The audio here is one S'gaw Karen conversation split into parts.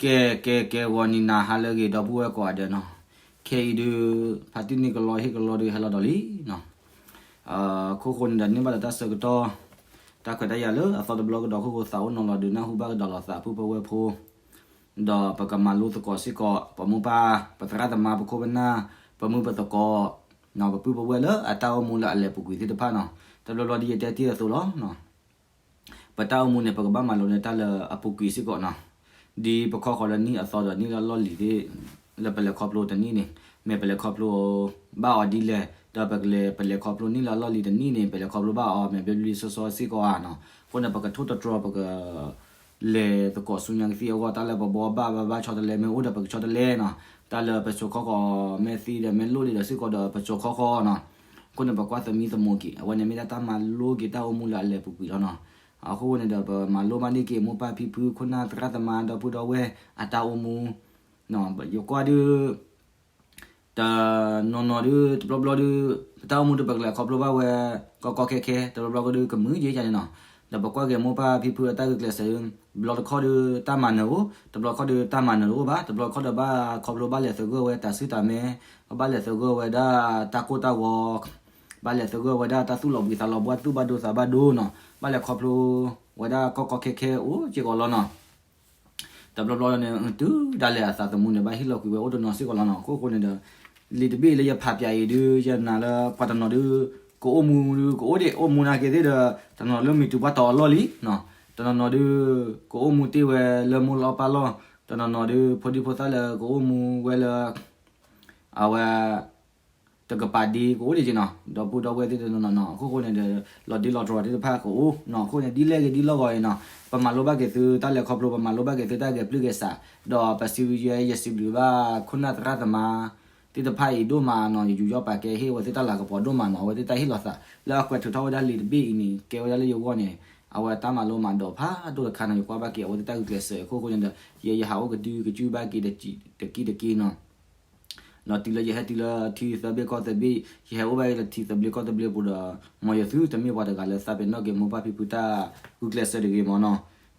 ကဲ ကဲ ကဲ ဂီၤနံၤနၤဟါလၢအဂ့ၤ ဒီပုၢ်ဝဲၢ်ကိးဂၤဒဲးနီၤ, ခဲအံၤဒုး ဖါတံၢ်န့ၢ်ကလီဟ့ၣ်ကလီဒုးဟဲလီၤဒီးလံနီၤ, အခိၣ်ဃိန့ၣ်ဒီးန့ၢ်ဘၣ်ဒီးတၢ်ဆၢကတီၢ်, တၢ်ခွဲးတၢ်ယာ်လၢအသီတဘျီကဒီး ခိၣ်ဃိသးအိၣ်နီၤလီၤဒုး နၢ်ဟူဘၣ်ကဒီးလီၤသး ပုၢ်ဝဲၢ်ဖိ ဒီးပကမၤလိသကိးစ့ၢ်ကီး ပမိၢ်ပၢ် ပသရၣ်သမါ ပခိၣ်ပနၢ် ပမုၢ်ပသကိး ပပုၢ်ပဝဲၢ်လၢအတၢ်အိၣ်မူလၢအလဲၤပူၤကွံာ်သ့ၣ်တဖၣ်နီၤ, တဘျီဘျီဒ်ယတဲတ့ၢ်အသိးလီၤ. ပတၢ်အိၣ်မူန့ၣ် ပကဘၣ်မၤလိန့ၢ်တၢ်လၢအပူၤကွံာ်စ့ၢ်ကီးနီၤ, ဒ်ပခီဃီလၢနံၣ်အသီဒီးနံၣ်လၢအလီၢ်လံၤသ့ၣ်, လၢပလဲၤခီဖျိတနံၣ်န့ၣ် မ့ၢ်ပလဲၤခီဖျိဘၣ်အီၤဒ်လဲၣ်, ဒီးပကလဲၤ ပလဲၤခီဖျိနံၣ်လၢအလီၢ်လံၤတနံၣ်န့ၣ် ပလဲၤခီဖျိဘၣ်အီၤ မ့ၢ်ဘျ့ဘျ့ဆှီဆှီစ့ၢ်ကီးဧါနီၤ, အဃိန့ၣ် ပကထိၣ်သတြီၤ ပက လဲၤသကိးဆူညါကသံၣ်အဂီၢ် တၢ်လၢပဘှီဘၣ်ဘၣ်ဘၣ်ဆီတလဲ မ့ၢ်အိၣ်ဒီးပကဆီတလဲနီၤ, တၢ်လၢပစိာ်ခီဃီၤမ့ၢ်သံဒီးမ့ၢ်လိၣ်ဒံးဒီးစ့ၢ်ကီးဒီးပစိာ်ခီဃီနီၤ, အဃိန့ၣ် ပကွၢ်သမံသမိးက့ၤ အဝဲန့ၣ်မ့ၢ်ဒၣ်တၢ်မၤလိက့ၤတၢ်အိၣ်မူလၢအလဲၤပူၤကွံာ်လီၤနီၤ, အဃိန့ၣ်ဒီး ပမၤလိဘၣ်န့ၢ်က့ၤ မိၢ်ပၢ်ဖံဖု ခိၣ်နၢ်သရၣ်သမါ ဒီပုၢ်ဒီဝဲၢ်အတၢ်အိၣ်မူ, ယကွၢ်ဒုး တနီၤနီၤဒုး တဘျီဘျီဒုး ပတၢ်အိၣ်မူဒုး ပကလဲၤခီဖျိဘၣ်ဝဲ ကီကီခဲခဲ တဘျီဘျီကဒုး ကမုာ်က့ၤကန့ၣ်နီၤ, ဒီးပကွၢ်က့ၤမိၢ်ပၢ်ဖံဖုအတၢ်ဂုာ်ကျဲးစၢး, တဘျီတခီၣ်ဒုး တၢ်မၤနၢၤအိၣ် တဘျီတခီၣ်ဒုး တၢ်မၤနၢၤတအိၣ်ဘၣ် တဘျီတခီၣ်ဒီး ဘၣ်ခီဖျိဘၣ်လဲၤသဂၢၢ်ဝဲတၢ်စုတၢ်မဲ, ဘၣ်လဲၤသဂၢၢ်ဝဲဒၣ်တၢ်ကိၢ်တၢ်ဂီၤ, ဘၣ်လဲၤသဂၢၢ်ဝဲဒၣ်တၢ်သူၣ်လီၤဘှံးသးလီၤဘှါ သူၣ်ဘၣ်ဒိသးဘၣ်ဒိနီၤ, ဘၣ်လဲၤခီဖျိဝဲဒၣ်ကီကီခဲခဲအိၣ်စ့ၢ်ကီးလီၤနီၤ. တဘျီဘျီန့ၣ် တုၤဒၣ်လဲာ်အသးသမူန့ၣ် ဘၣ်ဟ့ၣ်လီၤကွံာ်ဝဲအိၣ်တနီၤစ့ၢ်ကီးလီၤနီၤ. အခိၣ်ဃိန့ၣ်ဒီး လံာ်တဘ့ၣ်လၢယဖးပၠးအံၤဒုး ယနာ်လၢပှၤတနီၤဒုး ကအိၣ်မူဒုး ကအိၣ်ဒံးအိၣ်မူနာ်က့သ့ၣ်ဒီး တနီၤလၢမ့ၢ်တုၤပှၢ်တီၤအလီၢ်လံ, တနီၤနီၤဒုး ကအိၣ်မူတ့ၢ်ဝဲလၢမိၢ်လီၢ်ပၢ်လီၢ်, တနီၤနီၤဒုး ဖိဒံဖိသၣ်လၢကအိၣ်မူဝဲလၢ အဝဲ တကပၤဒ့ကအိၣ်ဒံးက့နီၤ, ဒီပုၢ်ဒီဝဲၢ်သ့ၣ်တနီၤနီၤနီၤ. အခိၣ်ဃိန့ၣ်ဒီး လီၤဒ့လီၤတြီၤသ့ၣ်တဖၣ်ကအိၣ်နီၤ. အခိၣ်န့ၣ် ဒ်လဲၣ်ဂ့ၤဒ်လဲၣ်ဂ့ၤအံၤနီၤ, ပမၤလိဘၣ်က့ၤသုတၢ်လဲၤခီဖျိ ပမၤလိဘၣ်က့ၤသုတၢ်ဂဲၤပျုၢ်ဂဲၤဆး, ဒီးပစံးယဲ ယစံးဘျုးဘၣ်ခိၣ်နၢ်သရၣ်သမါသ့ၣ်တဖၣ်အံၤဒိၣ်မးနီၤ, ယယူးယီၣ်ပာ်ကဲဟ့ၣ်အဝဲသ့ၣ်တၢ်လၤကပီၤဒိၣ်မးနီၤ. အဝဲသ့ၣ်တၢ်ဟ့ၣ်လီၤသး လၢအကွဲးထုးထီၣ်ဝဲဒၣ်လံာ်တဘ့ၣ်အံၤန့ၣ် ကဲဝဲဒၣ်လၢယဂီၢ်န့ၣ် အဝဲတၢ်မၤလိမးဒီးဖးဒိၣ်တခါနီၤ. ယကွၢ်ဘၣ်က့ၤအဝဲသ့ၣ်တၢ်ဂုာ်ကျဲးစၢးအခိၣ်ဃိန့ၣ်ဒီး ယဲယဟးအိၣ်ကဒုကစုဘၣ်က့ၤတက့ၢ်တက့ၢ်နီၤ. လီၤတုၤလၢယဟဲတုၤလၢထံသၢဘ့ၣ်ကီၢ်သၢဘ့ၣ်, ယဟဲအိၣ်ဘၣ်လၢထံသဘျ့ကီၢ်သဘျ့ပူၤဒီး မ်ယသုတမ့ၢ်ပှၤတဂၤလၢသးပ့ၤနီၣ်က့ၤမိၢ်ပၢ်ဖံဖုတၢ်ဂုာ်ကျဲးစၢးတဂ့ၤမးန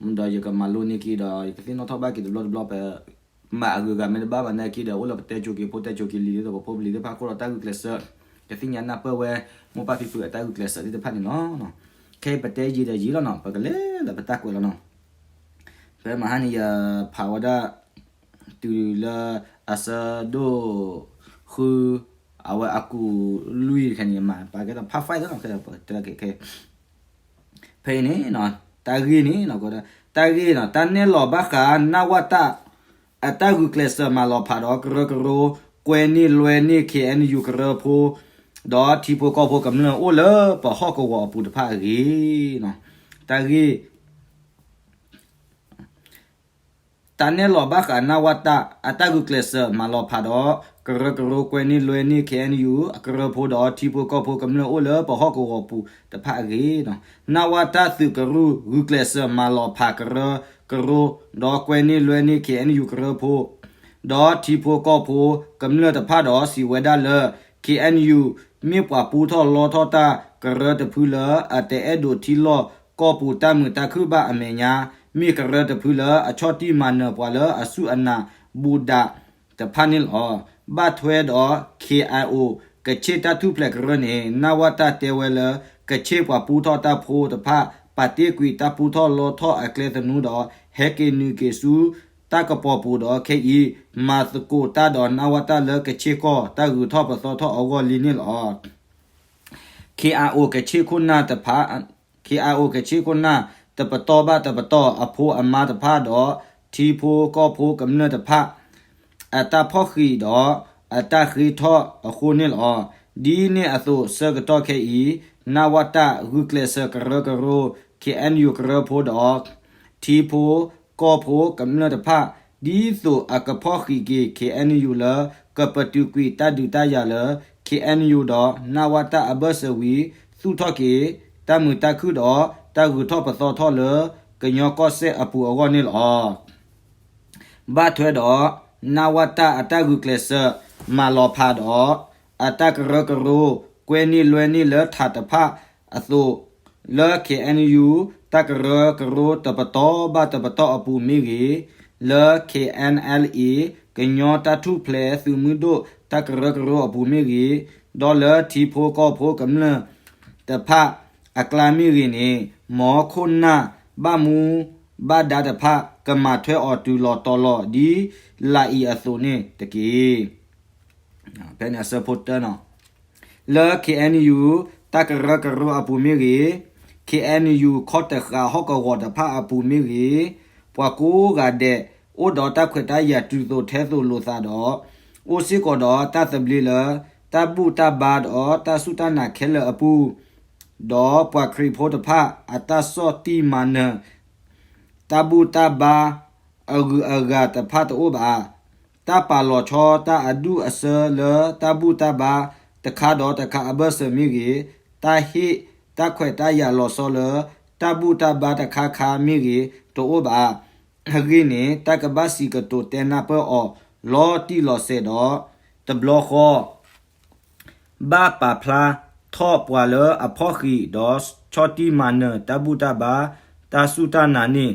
ီၤ. ဒီးယကမၤလိန့ၢ်က့ၤဒီး ယကသ့ၣ်နီၣ်ထီၣ်ဘၣ်က့ၤတဘျီတဘျီ ပမၤအဂုၤအဂၤမ့ၢ်တဘၣ်ဘၣ်နာ်က့ဒီး အိၣ်လၢပတဲစိၤက့ၤဖိတဲစိၤက့ၤလံၤဒ်သိးပဖိပလံၤသ့ၣ်တဖၣ်အဃိဒီး တၢ်ဂုာ်ကျဲးစၢး ကသ့ၣ်ညါနၢ်ပၢၢ်ဝဲ မိၢ်ပၢ်ဖံဖုအတၢ်ဂုာ်ကျဲးစၢးသ့ၣ်တဖၣ်န့ၣ်လီၤ. ခဲအံၤပတဲယံာ်ဒီးယံာ်လီၤနီၤ, ပကလဲၤလၢပတၢ်ကွဲးလီၤနီၤ. ဖဲမဟါန့ၣ် ယဖးဝဲဒၣ် တုၤလၢအဆၢဒိၣ်ဃု အဝဲအကူးလွံၢ်တခါန့ၣ် မၤပာ်ကဲဒီး part five လီၤနီၤ. ခဲအံၤပတဲခဲ ဖဲအံၤန့ၣ် တၢ်ဂ့ၢ်န့ၣ် တၢ်ဂ့ၢ်နီၤ တၢ်နဲၣ်လီၤဘၣ်ဃးနဝတ အတၢ်ဂုာ်ကျဲးစၢးမၤလီၤဖးဒီးကရၢကရိ ကွဲန့ၢ်လွဲန့ၢ် ခ့ၣ်အဲၣ်ယူၣ် ကရၢဖိ ဒီးထံဖိကီၢ်ဖိကမျၢၢ်အိၣ်လၢပဟီၣ်ကဝီၤအပူၤတဖၣ်အဂ့ၢ် တၢ်ဂ့ၢ် တၢ်နဲၣ်လီၤဘၣ်ဃးနဝတ အတၢ်ဂုာ်ကျဲးစၢးမၤလီၤဖးဒီး ကရၢကရိကွဲန့ၢ်လွဲန့ၢ် ခ့ၣ်အဲၣ်ယူၣ် အကရၢဖိဒီးထံဖိကီၢ်ဖိကမျၢၢ်အိၣ်လၢပဟီၣ်ကဝီၤပူၤတဖၣ်အဂ့ၢ် နဝတ သုးကရူၢ် ဂုာ်ကျဲးစၢးမၤလီၤဖးကရၢကရိ ဒီးကွဲန့ၢ်လွဲန့ၢ် ခ့ၣ်အဲၣ်ယူၣ် ကရၢဖိ ဒီးထံဖိကီၢ်ဖိကမျၢၢ်တဖၣ်ဒီးစံးဝဲဒၣ်လၢ ခ့ၣ်အဲၣ်ယူၣ် မ့ၢ်ပှၤပူထီၣ်လီထီၣ်တၢ်ကရၢတဖုလၢအတအဲၣ်ဒိးထံလီၢ်ကီၢ်ပူၤတၢ်မုာ်တၢ်ခုၣ်ဘၣ်အမဲာ်ညါ, မ့ၢ်ကရၢတဖုလၢအဆီၣ်တံၢ်မၤနၢၤပှၤလၢအစူၢ်အနာ်ဘူးဒးတဖၣ်န့ၣ်လီၤ. ဘၣ်ထွဲဒီး ခ့ၣ်အဲၣ်ယူၣ် ကခ့ၣ်တၢ်ထူၣ်ဖျဲးကရၢန့ၣ် နဝတ တဲဝဲလၢ ကခ့ၣ်ပှၤပူထီၣ်တၢ်ဖိတဖၣ် ပာ်တ့ၢ်ကွံာ်တၢ်ပူထီၣ်လီထီၣ်အကျဲသနူဒီး ဟဲက့ၤနုာ်က့ၤဆူ တၢ်ကပီၤပူၤဒီးခဲအံၤ မၤသကိးတၢ်ဒီးနဝတ လၢကခ့ၣ်ကီၢ်တၢ်ဂုၤထီၣ်ပသီထီၣ်အဂီၢ်လံန့ၣ်လီၤ. ခ့ၣ်အဲၣ်ယူၣ် ကခ့ၣ်ခိၣ်နၢ်တဖၣ် ခ့ၣ်အဲၣ်ယူၣ် ကခ့ၣ်ခိၣ်နၢ် တပတီၢ်ဘၣ်တပတီၢ် အဖိအမါတဖၣ်ဒီး ထံဖိကီၢ်ဖိကမျၢၢ်တဖၣ် အတၢ်ဖီၣ်ဃံးဒီး အတၢ်ဃ့ထီၣ်အဃိန့ၣ်လီၤ. ဒ်န့ၣ်အသိးဆၢကတီၢ်ခဲအံၤ နဝတ ဂုာ်ကျဲးစၢးကရၢကရိ ခ့ၣ်အဲၣ်ယူၣ် ကရၢဖိဒီး ထံဖိကီၢ်ဖိကမျၢၢ်တဖၣ် ဒ်သိးအကဖီၣ်ဃံးက့ၤ ခ့ၣ်အဲၣ်ယူၣ် လၢကပတုာ်ကွံာ်တၢ်ဒုးတၢ်ယၤလၢ ခ့ၣ်အဲၣ်ယူၣ် ဒီး နဝတ အဘၢၣ်စၢၤဝံၤ သူၣ်ထီၣ်က့ၤ တၢ်မုာ်တၢ်ခုၣ်ဒီး တၢ်ဂုၤထီၣ်ပသီထီၣ်လၢ ကညီကီၢ်စဲၣ်အပူၤအဂီၢ်န့ၣ်လီၤ. ဘၣ်ထွဲဒီး နဝတ အတၢ်ဂုာ်ကျဲးစၢး မၤလီၤဖးဒီး အတၢ်ကရၢကရိ ကွဲန့ၢ်လွဲန့ၢ်လၢထးတဖၣ်အသိး လၢ ခ့ၣ်အဲၣ်ယူၣ် တၢ်ကရၢကရိတပတီၢ်ဘၣ်တပတီၢ်အပူၤမ့ၢ်ဂ့ၤ, လၢ K N L A ကညီတၢ်ထူၣ်ဖျဲးသုးမုၢ်ဒိၣ်တၢ်ကရၢကရိအပူၤမ့ၢ်ဂ့ၤ, ဒီးလၢထံဖိကီၢ်ဖိကမျၢၢ်တဖၣ်အကျါမ့ၢ်ဂ့ၤန့ၣ်, မ်ခိၣ်နၢ်ဘၣ်မူဘၣ်ဒါတဖၣ် ကမၤထွဲအီၤတုၤလီၤတီၤလီၤဒ်လာ်အံၤအသိးန့ၣ်တက့ၢ်. ဖဲန့ၣ်အဆၢဖိတၢနီၤ လၢ K N U တၢ်ကရၢကရိအပူၤမ့ၢ်ဂ့ၤ, K N U ခီၣ်တဃာ်ဟီၣ်ကဝီၤတဖၣ်အပူၤမ့ၢ်ဂ့ၤ, ပှၤကိးဂၤဒဲး အိၣ်ဒီးတၢ်ခွဲးတၢ်ယာ်တုၤသိးထဲသိးလိာ်သးဒီး အိၣ်စ့ၢ်ကီးဒီးတၢ်သဘျ့လၢ တၢ်ဘူၣ်တၢ်ဘါဒီးတၢ်စူၢ်တၢ်နာ်ခဲလၢာ်အပူၤ, ဒီးပှၤခရံာ်ဖိတဖၣ်အတၢ်ဆီၣ်တံၢ်မၤနၢၤ တၢ်ဘူၣ်တၢ်ဘါအဂုၤအဂၤတဖၣ်တအိၣ်ဘၣ်. တၢ်ပာ်လီၤဆီတၢ်အဒူၣ်အဆၢလၢတၢ်ဘူၣ်တၢ်ဘါတခါဒီးတခါအဘၢၣ်စၢၤမ့ၢ်ဂ့ၤ, တၢ်ဟ့ၣ်တၢ်ခွဲးတၢ်ယာ်လီၤဆီလၢတၢ်ဘူၣ်တၢ်ဘါတခါခါမ့ၢ်ဂ့ၤ တအိၣ်ဘၣ်. အဂ့ၢ်န့ၣ် တၢ်ကဘၣ်စံးကတိၤတဲနၢ်ပၢၢ်အီၤလီၤတံၢ်လီၤဆဲးဒီး တဘျီဃီ ဘၣ်ပာ်ဖျါထီၣ်ပှၤလၢအဖီၣ်ဃံး ဒီးဆီၣ်တံၢ်မၤနၢၤတၢ်ဘူၣ်တၢ်ဘါ တၢ်စူၢ်တၢ်နာ်န့ၣ်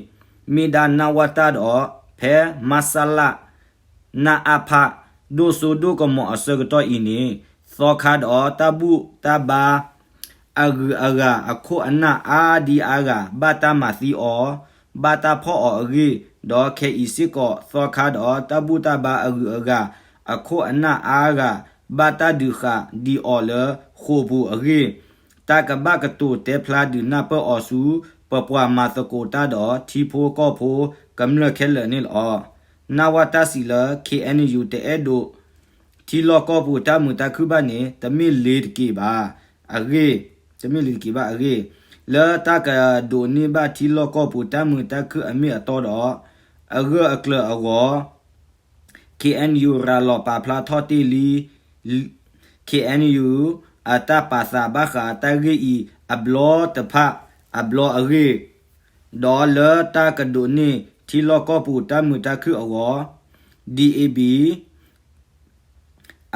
မ့ၢ်ဒၣ် နဝတ ဒီး ဖဲ မဆလ နအဖ ဒိၣ်စိဒိၣ်ကမီၤအဆၢကတီၢ်အံၤန့ၣ် သီခါဒီးတၢ်ဘူၣ်တၢ်ဘါ အဂုၤအဂၤအခိၣ်အနၢ်အါဒံအါဂၤ ဘၣ်တၢ်မၤသံအီၤ, ဘၣ်တၢ်ဖီၣ်အီၤအဂ့ၢ်, ဒီးခဲအံၤစ့ၢ်ကီး သီခါဒီးတၢ်ဘူၣ်တၢ်ဘါအဂုၤအဂၤ အခိၣ်အနၢ်အါဂၤ ဘၣ်တၢ်ဒုးဃာ်ဒံးအီၤလၢဃိာ်ပူၤအဂ့ၢ်, တၢ်ကဘၣ်ကတိၤတဲဖျါဒုးနၢ်ပၢၢ်အီၤဆူ ပပှၤမၤသကိးတၢ်ဒီးထံဖိကီၢ်ဖိကမျၢၢ်ခဲလၢာ်န့ၣ်လီၤ. နဝတ စံးလၢ K N U တအဲၣ်ဒိး ထံလီၢ်ကီၢ်ပူၤတၢ်မုာ်တၢ်ခုၣ်ဘၣ်န့ၣ် တမ့ၢ်လ့ၤတက့ၢ်ဘၣ်. အဂ့ၢ်, တမ့ၢ်လ့ၤတက့ၢ်ဘၣ်အဂ့ၢ်, လၢတၢ်ကဒိးန့ၢ်ဘၣ်ထံလီၢ်ကီၢ်ပူၤတၢ်မုာ်တၢ်ခုၣ်အမ့ၢ်အတီဒီး အဂၢၢ်အကျၢၤအဂီၢ် K N U ရၤလီၤပာ်ဖျါထီၣ်တ့ၢ်လံ K N U အတၢ်ပာ်သးဘၣ်ဃးတၢ်ဂ့ၢ်အံၤအဘျီတဖၣ်အဘျီအဂ့ၢ်, ဒီးလၢတၢ်ကဒိးန့ၢ်ထံလီၢ်ကီၢ်ပူၤတၢ်မုာ်တၢ်ခုၣ်အဂီၢ် D A B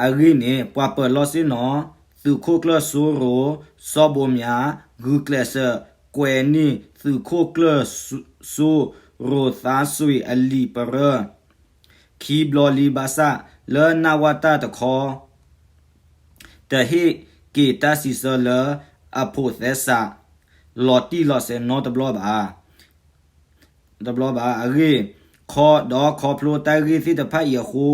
အဂ့ၢ်န့ၣ် ပှၤပၢၤလီၢ်ဆ့ၣ်နီၤ သုးခိၣ်ကျၢၢ်စိရိၤ စီၤဘိမၠး ဂုာ်ကျဲးစၢးကွဲးန့ၢ်သုးခိၣ်ကျၢၢ်စိရိၤ သါစွ့ၤအလံာ်ပရၢ ခံဘျီလံဘၣ်ဆၣ် လၢနဝတ တခီ တဟ့ၣ်က့ၤတၢ်စံးဆၢလၢအဖိးသဲစး လီၤတံၢ်လီၤဆဲးနီတဘျီဘၣ်. တဘျီဘၣ်အဂ့ၢ်, ခီဒီးခီဖျိတၢ်ဂ့ၢ်သ့ၣ်တဖၣ်အံၤအဃိ,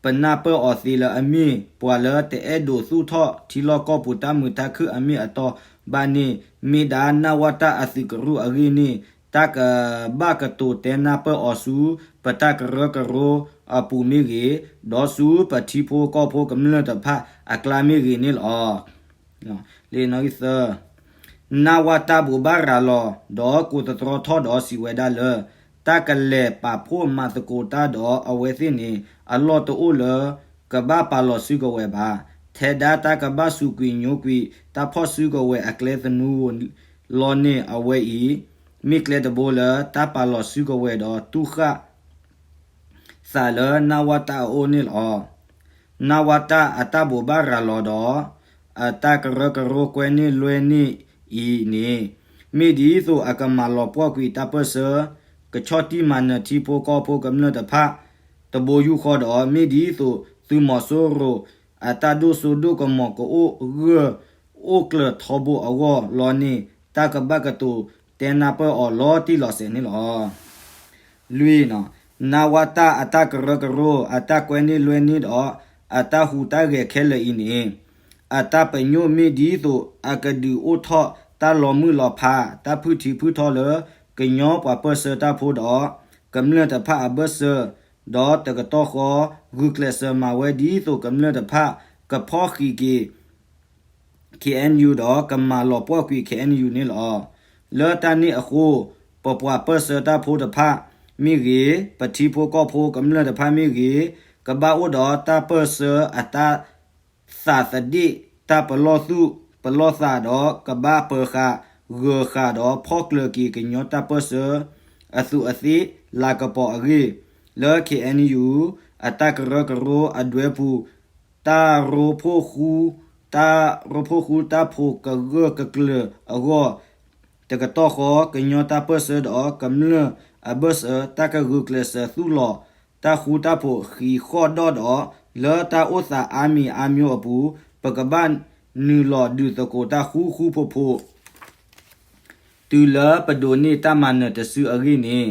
ပနၢ်ပၢၢ်အီၤသ့လၢအမ့ၢ် ပှၤလၢတအဲၣ်ဒိးသူၣ်ထီၣ်ထံလီၢ်ကီၢ်ပူၤတၢ်မုာ်တၢ်ခုၣ်အမ့ၢ်အတီဘၣ်န့ၣ်, မ့ၢ်ဒၣ်နဝတ အသုးကရူၢ်အဂ့ၢ်န့ၣ်, တၢ်ကဘၣ်ကတိၤတဲနၢ်ပၢၢ်အီၤဆူ ပတၢ်ကရၢကရိအပူၤမ့ၢ်ဂ့ၤ, ဒီးဆူပထံဖိကီၢ်ဖိကမျၢၢ်တဖၣ်အကျါမ့ၢ်ဂ့ၤန့ၣ်လီၤ. လံာ်နီၣ်ဂံၢ်သၢ, နဝတ ဘိးဘၣ်ရၤလီၤ ဒီးကိးသတြီထီၣ်ဒီးစံးဝဲဒၣ်လၢ တၢ်ကလဲၤပာ်ဖှိၣ်မၤသကိးတၢ်ဒီးအဝဲသ့ၣ်န့ၣ် အလီၢ်တအိၣ်လၢကဘၣ်ပာ်လီၤစုကဝဲၤဘၣ်. ထဲဒၣ်တၢ်ကဘၣ်စူးကွံာ်ညိကွံာ်တၢ်ဖီၣ်စုကဝဲၤအကျဲသနူဧိၤလီၤန့ၣ် အဝဲအံၤ မ့ၢ်ကျဲတဘိလၢတၢ်ပာ်လီၤစုကဝဲၤဒီးတူၢ်ဃၣ် သးလၢနဝတ အအိၣ်န့ၣ်လီၤ. နဝတ အတၢ်ဘိးဘၣ်ရၤလီၤဒီး အတၢ်ကရၢကရိကွဲန့ၢ်လွဲန့ၢ်အံၤန့ၣ်, မ့ၢ်ဒ်သိးအကမၤလီၤပှီၢ်ကွံာ်တၢ်ပၢၢ်ဆၢ, ကဆီၣ်တံၢ်မၤနၢၤထံဖိကီၢ်ဖိကမျၢၢ်တဖၣ် တဘိယူၢ်ဃီဒီး မ့ၢ်ဒ်သိးသုးမီၤစိရိၤ အတၢ်ဒိၣ်စိဒိၣ်ကမီၤကအိၣ်ဂၢၢ်အိၣ်ကျၢၤထီဘိအဂီၢ်လီၤန့ၣ် တၢ်ကဘၣ်ကတိၤတဲနၢ်ပၢၢ်အီၤလီၤတံၢ်လီၤဆဲးန့ၣ်လီၤ. လွံၢ်, နဝတ အတၢ်ကရၢကရိ အတၢ်ကွဲန့ၢ်လွဲန့ၢ်ဒီး အတၢ်ဟူးတၢ်ဂဲၤခဲလၢာ်အံၤန့ၣ်, အတၢ်ပညိၣ်မ့ၢ်ဒ်သိးအကဒုးအိၣ်ထီၣ်တၢ်လီၤမုၢ်လီၤဖး တၢ်ဖုၣ်ထံဖုၣ်ထီလၢ ကညီပှၤပၢၢ်ဆၢတၢ်ဖိဒီး ကမျၢၢ်တဖၣ်အဘၢၣ်စၢၤ, ဒီးတကတီၢ်ဃီ ဂုာ်ကျဲးစၢးမၤဝဲဒ်သိးကမျၢၢ်တဖၣ် ကဖီၣ်ဃံးက့ၤ K N U ဒီးကမၤလီၤပှီၢ်ကွံာ် K N U န့ၣ်လီၤ. လၢတၢ်န့ၣ်အဃိ, ပပှၤပၢၢ်ဆၢတၢ်ဖိတဖၣ်မ့ၢ်ဂ့ၤ, ပထံဖိကီၢ်ဖိကမျၢၢ်တဖၣ်မ့ၢ်ဂ့ၤ, ကဘၣ်အိၣ်ဒီးတၢ်ပၢၢ်ဆၢအတၢ်သးသဒ့ၣ် တၢ်ပလီၢ်သူၣ်ပလီၢ်သးဒီး ကဘၣ်ပၢၤဃာ်ဂၢၤဃာ်ဒီးဖီၣ်ကျၢၤက့ၤကညီတၢ်ပၢၢ်ဆၢ အသူးအသ့ၣ်လၤကပီၤအဂ့ၢ်, လၢ K N U အတၢ်ကရၢကရိအဒွဲပူၤ တၢ်ရိဖှိၣ်ဃူ, တၢ်ရိဖှိၣ်ဃူတၢ်ဖိးကဂၢၢ်ကကျၢၤအဂီၢ်, တကတီၢ်ဃီ ကညီတၢ်ပၢၢ်ဆၢဒီးကမျၢၢ်အဘၢၣ်စၢၤ တၢ်ကဂုာ်ကျဲးစၢးသူၣ်လီၤ တၢ်ဃူတၢ်ဖိးဃံးဃီၣ်ဒီၣ်ဒီး လၢတၢ်အိၣ်သးအါမံၤအါမံၤအပူၤ ပကဘၣ်နုာ်လီၤဒုးသကိးတၢ်ဃူဃူဖိးဖိး တုၤလၢပဒိးန့ၢ်တၢ်မၤနၢၤတစုအဂ့ၢ်န့ၣ်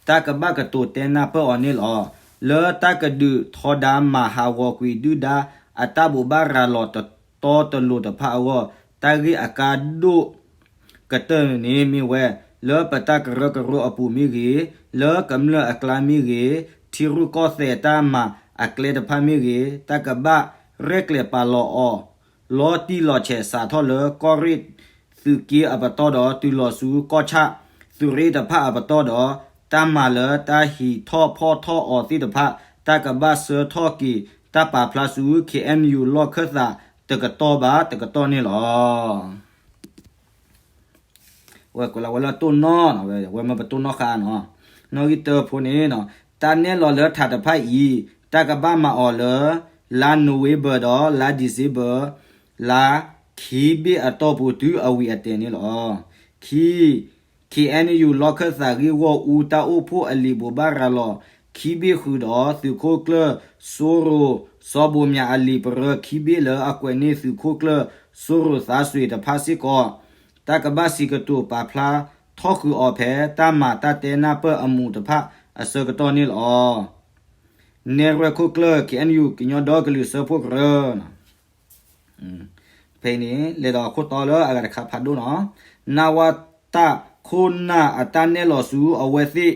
တၢ်ကဘၣ်ကတိၤတဲနၢ်ပၢၢ်အီၤန့ၣ်လီၤ. လၢတၢ်ကဒုးထီဒါမၤဟးဂီၤကွံာ်ဒုၣ်ဒါအတၢ်ဘိးဘၣ်ရၤလီၤတတီတလိၤတဖၣ်အဂီၢ် တၢ်ဂ့ၢ်အကါဒိၣ်ကတၢၢ်န့ၣ်မ့ၢ်ဝဲ လၢပတၢ်ကရၢကရိအပူၤမ့ၢ်ဂ့ၤ, လၢကမျၢၢ်အကျါမ့ၢ်ဂ့ၤ, ထံရူၢ်ကီၢ်သဲးတၢ်မၤအကျဲတဖၣ်မ့ၢ်ဂ့ၤ, တၢ်ကဘၣ်ရဲၣ်ကျဲၤပာ်လီၤအီၤ လီၤတံၢ်လီၤဆဲးစးထီၣ်လၢကီၢ်ရ့ၣ်သုးက့အပတီၢ်ဒီး တုၤလီၤဆူကီၢ်ဆၣ်သုးရ့ၣ်တဖၣ်အပတီၢ်ဒီး တၢ်မၤလၢတၢ်ဟံးထီၣ်ဖီၣ်ထီၣ်အီၤသ့ၣ်တဖၣ် တၢ်ကဘၣ်ဆှၢထီၣ်က့ၤတၢ်ပာ်ဖျါဆူ ခ့ၣ်အဲၣ်ယူၣ် လီၢ်ခၢၣ်သးတကတီၢ်ဘၣ်တကတီၢ်န့ၣ်လီၤ. ဝဲကိးလီၤဝဲလၢတိၢ်နီၣ်နီၤ, ဝဲမ့ၢ်ပတိၢ်နီၣ်ဃာ်နီၤ. နီၣ်ဂံၢ်တၢဖိန့ၣ် တၢ်နဲၣ်လီၤလၢထးတဖၣ်အံၤ တၢ်ကဘၣ်မၤအီၤလၢ လါနိၣ်ဝ့ဘၢၣ်ဒီး လါဒံၣ်စ့ဘၢၣ် လါခံဘ့ၣ်အတီၢ်ပူၤတုၤအဝံၤအတဲာ်န့ၣ်လီၤ. ခံ, ခ့ၣ်အဲၣ်ယူၣ် လီၢ်ခၢၣ်သးဂ့ၢ်ဂီၢ်အူ တၢ်အိၣ်ဖှိၣ်အလံာ်ဘိးဘၣ်ရၤလီၤ ခံဘ့ၣ်ဃုာ်ဒီး သုးခိၣ်ကျၢၢ်စိရိၤ စီၤဘိၣ်မၠးအလံာ်ပရၢခံဘ့ၣ်လၢအကွဲးန့ၢ်သုးခိၣ်ကျၢၢ်စိရိၤသးစွ့ၤတဖၣ်စ့ၢ်ကီး တၢ်ကဘၣ်စံးကတိၤပာ်ဖျါထီၣ်ဃုာ်အီၤဖဲ တၢ်မၤတၢ်တဲနၢ်ပၢၢ်အမူးတဖၣ်အဆၢကတီၢ်န့ၣ်လီၤ. နဲၣ်ရွဲၣ်ခိၣ်ကျၢၢ် ခ့ၣ်အဲၣ်ယူၣ် ကညီဒီကလုာ်စၢဖှိၣ်ကရၢ ဖဲအံၤန့ၣ် လဲၤဒီးခိၣ်တီလၢအဂၤတခါဖးဒိၣ်နီၤ, နဝတ ခိၣ်နၢ်အတၢ်နဲၣ်လီၤဆူအဝဲသ့ၣ်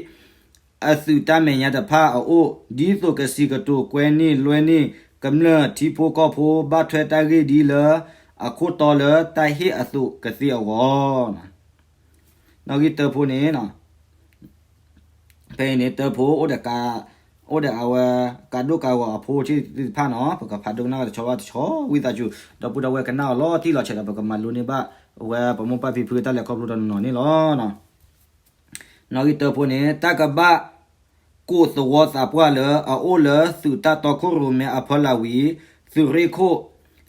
အသုးတၢ်မဲာ်ညါတဖၣ်အအိၣ် ဒ်သိးကစံးကတိၤကွဲန့ၢ်လွဲန့ၢ် ကမျၢၢ်ထံဖိကီၢ်ဖိဘၣ်ထွဲတၢ်ဂ့ၢ်ဒ်လၢ အခိၣ်တီလၢတၢ်ဟ့ၣ်အသိးကသ့အဂီၢ် နီၣ်ဂံၢ်တၢဖိန့ၣ် ဖဲအံၤန့ၣ် တၢဖိ အိၣ်ဒီးအဝဲ ကးဒိၣ်ကးဂီၤအဖိဆံးသ့ၣ်တဖၣ်နီၤ ပကဖးဒိကနၣ်တဆီဘၣ်တဆီ ဝံသးစူၤ ဒီပုၢ်ဒီဝဲၢ်ကနၣ်အီၤလီၤတံၢ်လီၤဆဲးဒီး ပကမၤလိန့ၢ်ဘၣ် အဝဲပမိၢ်ပၢ်ဖံဖုတၢ်လဲၤခီဖျိတနီၤနီၤန့ၣ်လီၤ. နီၣ်ဂံၢ်တၢဖိန့ၣ် တၢ်ကဘၣ်ကိးသဝီသးပှၢ်လၢအအိၣ်လၢသုးတၢ်တီခိၣ်ရိၣ်မဲအဖီလာ်ဝံၤ သုးရ့ၣ်ခိၣ်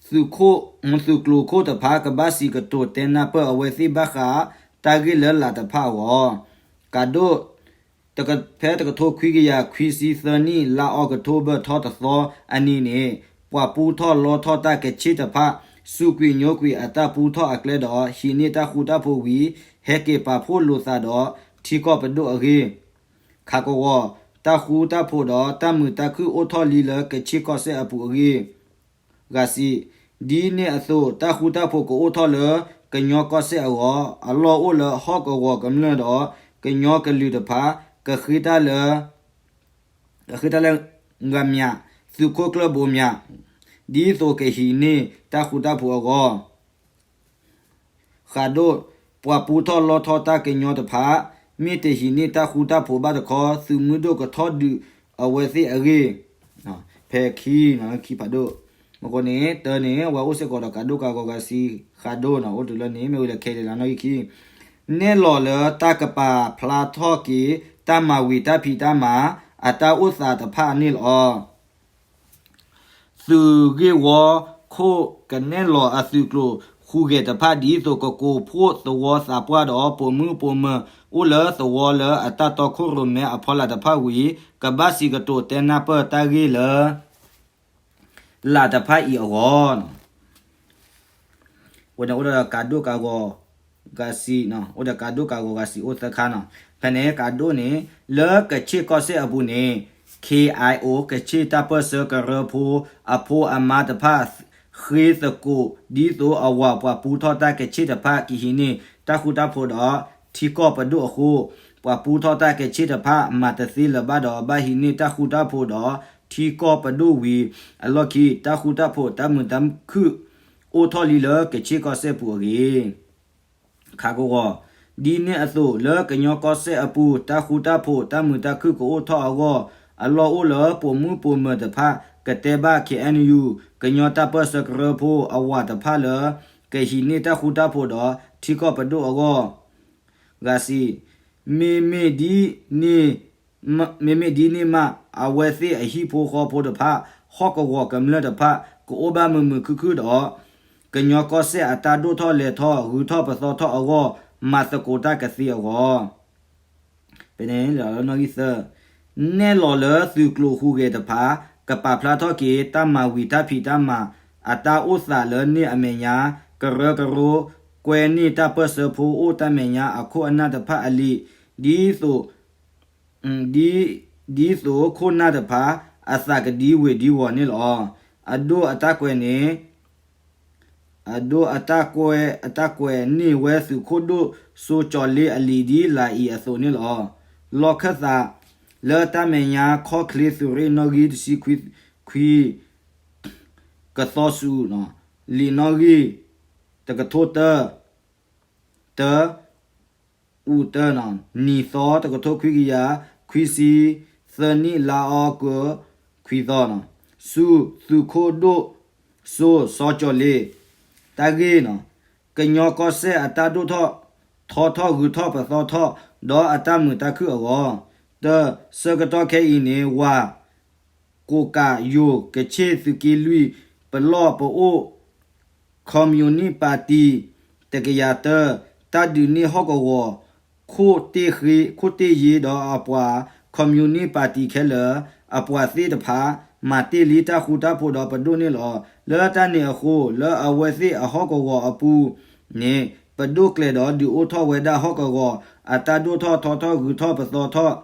သုးခိၣ် သုးကျိၤခိၣ်တဖၣ် ကဘၣ်စံးကတိၤတဲနၢ်ပၢၢ်အဝဲသ့ၣ်ဘၣ်ဃး တၢ်ဂ့ၢ်လၢလာ်တဖၣ်အဂီၢ် ကးဒိၣ် ဖဲတကထိခွံကယၤခွံဆံသၢနံၣ် လါအီးကထိဘၢၣ်ထီၣ်တသီအနံၤန့ၣ် ပှၤပူထီၣ်လီထီၣ်တၢ်ကဆ့ၣ်တဖၣ် စူးကွံာ်ညိကွံာ်အတၢ်ပူထီၣ်အကျဲဒီး ဟံးန့ၢ်တၢ်ဃူတၢ်ဖိးဝံၤ ဟဲက့ၤပာ်ဖှိၣ်လိာ်သးဒီး ထံကီၢ်ပဒိၣ်အဂ့ၢ် ခးကဝီၤ တၢ်ဃူတၢ်ဖိးဒီးတၢ်မုာ်တၢ်ခုၣ်အိၣ်ထီၣ်လံလၢကခ့ၣ်ကီၢ်စဲၣ်အပူၤအဂ့ၢ် ဂၤစံး, ဒ်န့ၣ်အသိး တၢ်ဃူတၢ်ဖိးကအိၣ်ထီၣ်လၢကညီကီၢ်စဲၣ်အဂီၢ် အလီၢ်အိၣ်လၢဟီၣ်ကဝီၤကမျၢၢ်ဒီး ကညီကလုာ်တဖၣ် ကဃ့တၢ်လၢ ကဃ့တၢ်လၢ ဂၤမၠး သုးခိၣ်ကျၢၢ်ဘိမၠး ဒ်သိးကဟံးန့ၢ်တၢ်ဃူတၢ်ဖိးအဂီၢ် ဃးဒိၣ် ပှၤပူထီၣ်လီထီၣ်တၢ်ကညီတဖၣ် မ့ၢ်တဟံးန့ၢ်တၢ်ဃူတၢ်ဖိးဘၣ်တခီ သုးမုၢ်ဒိၣ်ကထီၣ်ဒုးအဝဲသ့ၣ်အဂ့ၢ် ဖဲခံ ခံဖးဒိၣ် မ့ၢ်ဃိန့ၣ် တၢန့ၣ် အဝဲအိၣ်စ့ၢ်ကီးဒီးကးဒိၣ်ကးဂီၤဂၤစံး ဃးဒိၣ်နီၤ အိၣ်တုၤလၢန့ၣ် မ့ၢ်ဝံၤလၢခဲလၢာ်လၢနီၣ်ဂံၢ်ခံ နဲၣ်လီၤလၢတၢ်ကပာ်ဖျါထီၣ်က့ၤ တၢ်မၤဝံၤတၢ်ဖံးတၢ်မၤ အတၢ်အိၣ်သးတဖၣ်န့ၣ်လီၤ. သုးဂ့ၢ်ဝီခိၣ်ကနဲၣ်လီၤအသုးကျိၤဃုဂဲၤတဖၣ် ဒ်သိးကကိးဖှိၣ်သဝီသးပှၢ်ဒီး ပိာ်မုၣ်ပိာ်မၢၤ အိၣ်လၢသဝီလၢအတၢ်တီခိၣ်ရိၣ်မဲအဖီလာ်တဖၣ်ဝံၤ ကဘၣ်စံးကတိၤတဲနၢ်ပၢၢ်တၢ်ဂ့ၢ်လၢ လာ်တဖၣ်အံၤအဂီၢ် ဝဲန့ၣ်အိၣ်ဒီးကးဒိၣ်ကးဂီၤ ဂၤစံး အိၣ်ဒီးကးဒိၣ်ကးဂီၤဂၤစံးအိၣ်သၢခါနီၤ ဖဲန့ၣ် ကးဒိၣ်န့ၣ် လၢကခ့ၣ်ကီၢ်စဲၣ်အပူၤန့ၣ် ခ့ၣ်အဲၣ်ယူၣ် ကခ့ၣ်တၢ်ပၢၢ်ဆၢကရၢဖိ အဖိအမါတဖၣ် ဃ့သကိး ဒ်သိးအဝၤပှၤပူထီၣ်တၢ်ကခ့ၣ်တဖၣ် ကဟံးန့ၢ်တၢ်ဃူတၢ်ဖိးဒီး ထံကီၢ်ပဒိၣ်အဃိ ပှၤပူထီၣ်တၢ်ကခ့ၣ်တဖၣ် မၤတသ့လၢၤဘၣ်ဒီး ဘၣ်ဟံးန့ၢ်တၢ်ဃူတၢ်ဖိးဒီး ထံကီၢ်ပဒိၣ်ဝံၤ အလီၢ်ခံ တၢ်ဃူတၢ်ဖိးတၢ်မုာ်တၢ်ခုၣ် အိၣ်ထီၣ်လံလၢကခ့ၣ်ကီၢ်စဲၣ်ပူၤအဂ့ၢ် ခးကဝီၤ ဒ်န့ၣ်အသိး လၢကညီကီၢ်စဲၣ်အပူၤ တၢ်ဃူတၢ်ဖိးတၢ်မုာ်တၢ်ခုၣ်ကအိၣ်ထီၣ်အဂီၢ် အလီၢ်အိၣ်လၢပိာ်မုၣ်ပိာ်မၢၤတဖၣ် ကတဲဘၣ် ခ့ၣ်အဲၣ်ယူၣ် ကညီတၢ်ပၢၢ်ဆၢကရၢဖိအဝၤတဖၣ်လၢ ကဟံးန့ၢ်တၢ်ဃူတၢ်ဖိးဒီး ထံကီၢ်ပဒိၣ်အဂီၢ် ဂၤစံး, မ့မ့ၢ်ဒ်န့ၣ် မ့မ့ၢ်ဒ်န့ၣ်မး အဝဲသ့ၣ်အဟံၣ်ဖိဃီဖိတဖၣ် ဟီၣ်ကဝီၤကမျၢၢ်တဖၣ် ကအိၣ်ဘၣ်မုာ်မုာ်ခုၣ်ခုၣ်ဒီး ကညီကီၢ်စဲၣ်အတၢ်ဒိၣ်ထီၣ်လဲၤထီၣ် ဂုၤထီၣ်ပသီထီၣ်အဂီၢ် မၤသကိးတၢ်ကသ့အဂီၢ် ဖဲန့ၣ် နီၣ်ဂံၢ်သၢ, နဲၣ်လီၤလၢသုးကျိၤဟူးဂဲၤတဖၣ် ကပာ်ဖျါထီၣ်က့ၤ တၢ်မၤဝံၤတၢ်ဖံးတၢ်မၤ အတၢ်အိၣ်သးလၢန့ၣ်အမဲာ်ညါ ကရၢကရိ ကွဲန့ၢ်တၢ်ပၢၢ်ဆၢဖိအိၣ်တၢ်မဲာ်ညါအခိၣ်အနၢ်တဖၣ်အလံာ် ဒ်သိး ဒ် ဒ်သိးခိၣ်နၢ်တဖၣ် အသးကဒံဝ့ၤဒံဝီၤန့ၣ်လီၤ. အဒိၣ်အတၢ်ကွဲးန့ၣ် အဒိၣ်အတၢ်ကွဲး အတၢ်ကွဲးန့ၢ်ဝဲသုးခိၣ်ဒိၣ်စိကၠီၤလ့အလံာ်ဒ်လာ်အံၤအသိးန့ၣ်လီၤ. လီၢ်ခၢၣ်သး လၢတၢ်မဲာ်ညါ ခီၣ်ချ့သုးရ့ၣ်နီၣ်ဂံၢ်တဆံခွံ ခွံ ကသီစူၤ လံာ်နီၣ်ဂံၢ် တကထိတၢ တၢ အူတၢ နံၣ်သီ တကထိခွံကယၤ ခွံဆံ သၢနံၣ် လါအီကူး ခွံသီ စူၤ သုးခိၣ်ဒိၣ်စိ စီၤကၠီၤလ့ တၢ်ဂ့ၢ် ကညီကီၢ်စဲၣ်အတၢ်ဒိၣ်ထီၣ်ထီထီၣ်ဂုၤထီၣ်ပသီထီၣ် ဒီးအတၢ်မုာ်တၢ်ခုၣ်အဂီၢ်, တၢ ဆၢကတီၢ်ခဲအံၤန့ၣ် ဝၤ ကိးကးယိၤ ကဆ့ၣ်သုးက့လွံၢ် ပလီၢ်ပအိၣ် ခီၣ်မံၣ်နံၣ်ပၣ်တံၣ် တကယၤတၢ တၢ်ဒုးန့ၢ်ဟီၣ်ကဝီၤ ခိၣ်တ့ၢ်ဃ့ ခိၣ်တ့ၢ်ယ့ဒီးအပှၤ ခီၣ်မံၣ်နံၣ်ပၣ်တံၣ်ခဲလၢာ် အပှၤသ့ၣ်တဖၣ် မၤတ့ၢ်လံတၢ်ဃူတၢ်ဖိးဒီးပဒိၣ်န့ၣ်လီၤ. လၢတၢ်န့ၣ်အဃိ လၢအဝဲသ့ၣ်အဟီၣ်ကဝီၤအပူၤန့ၣ် ပဒိၣ်ကျဲၤဒီးဒုးအိၣ်ထီၣ်ဝဲဒၣ်ဟီၣ်ကဝီၤ အတၢ်ဒိၣ်ထီၣ်ထီထီၣ်ဂုၤထီၣ်ပသီထီၣ်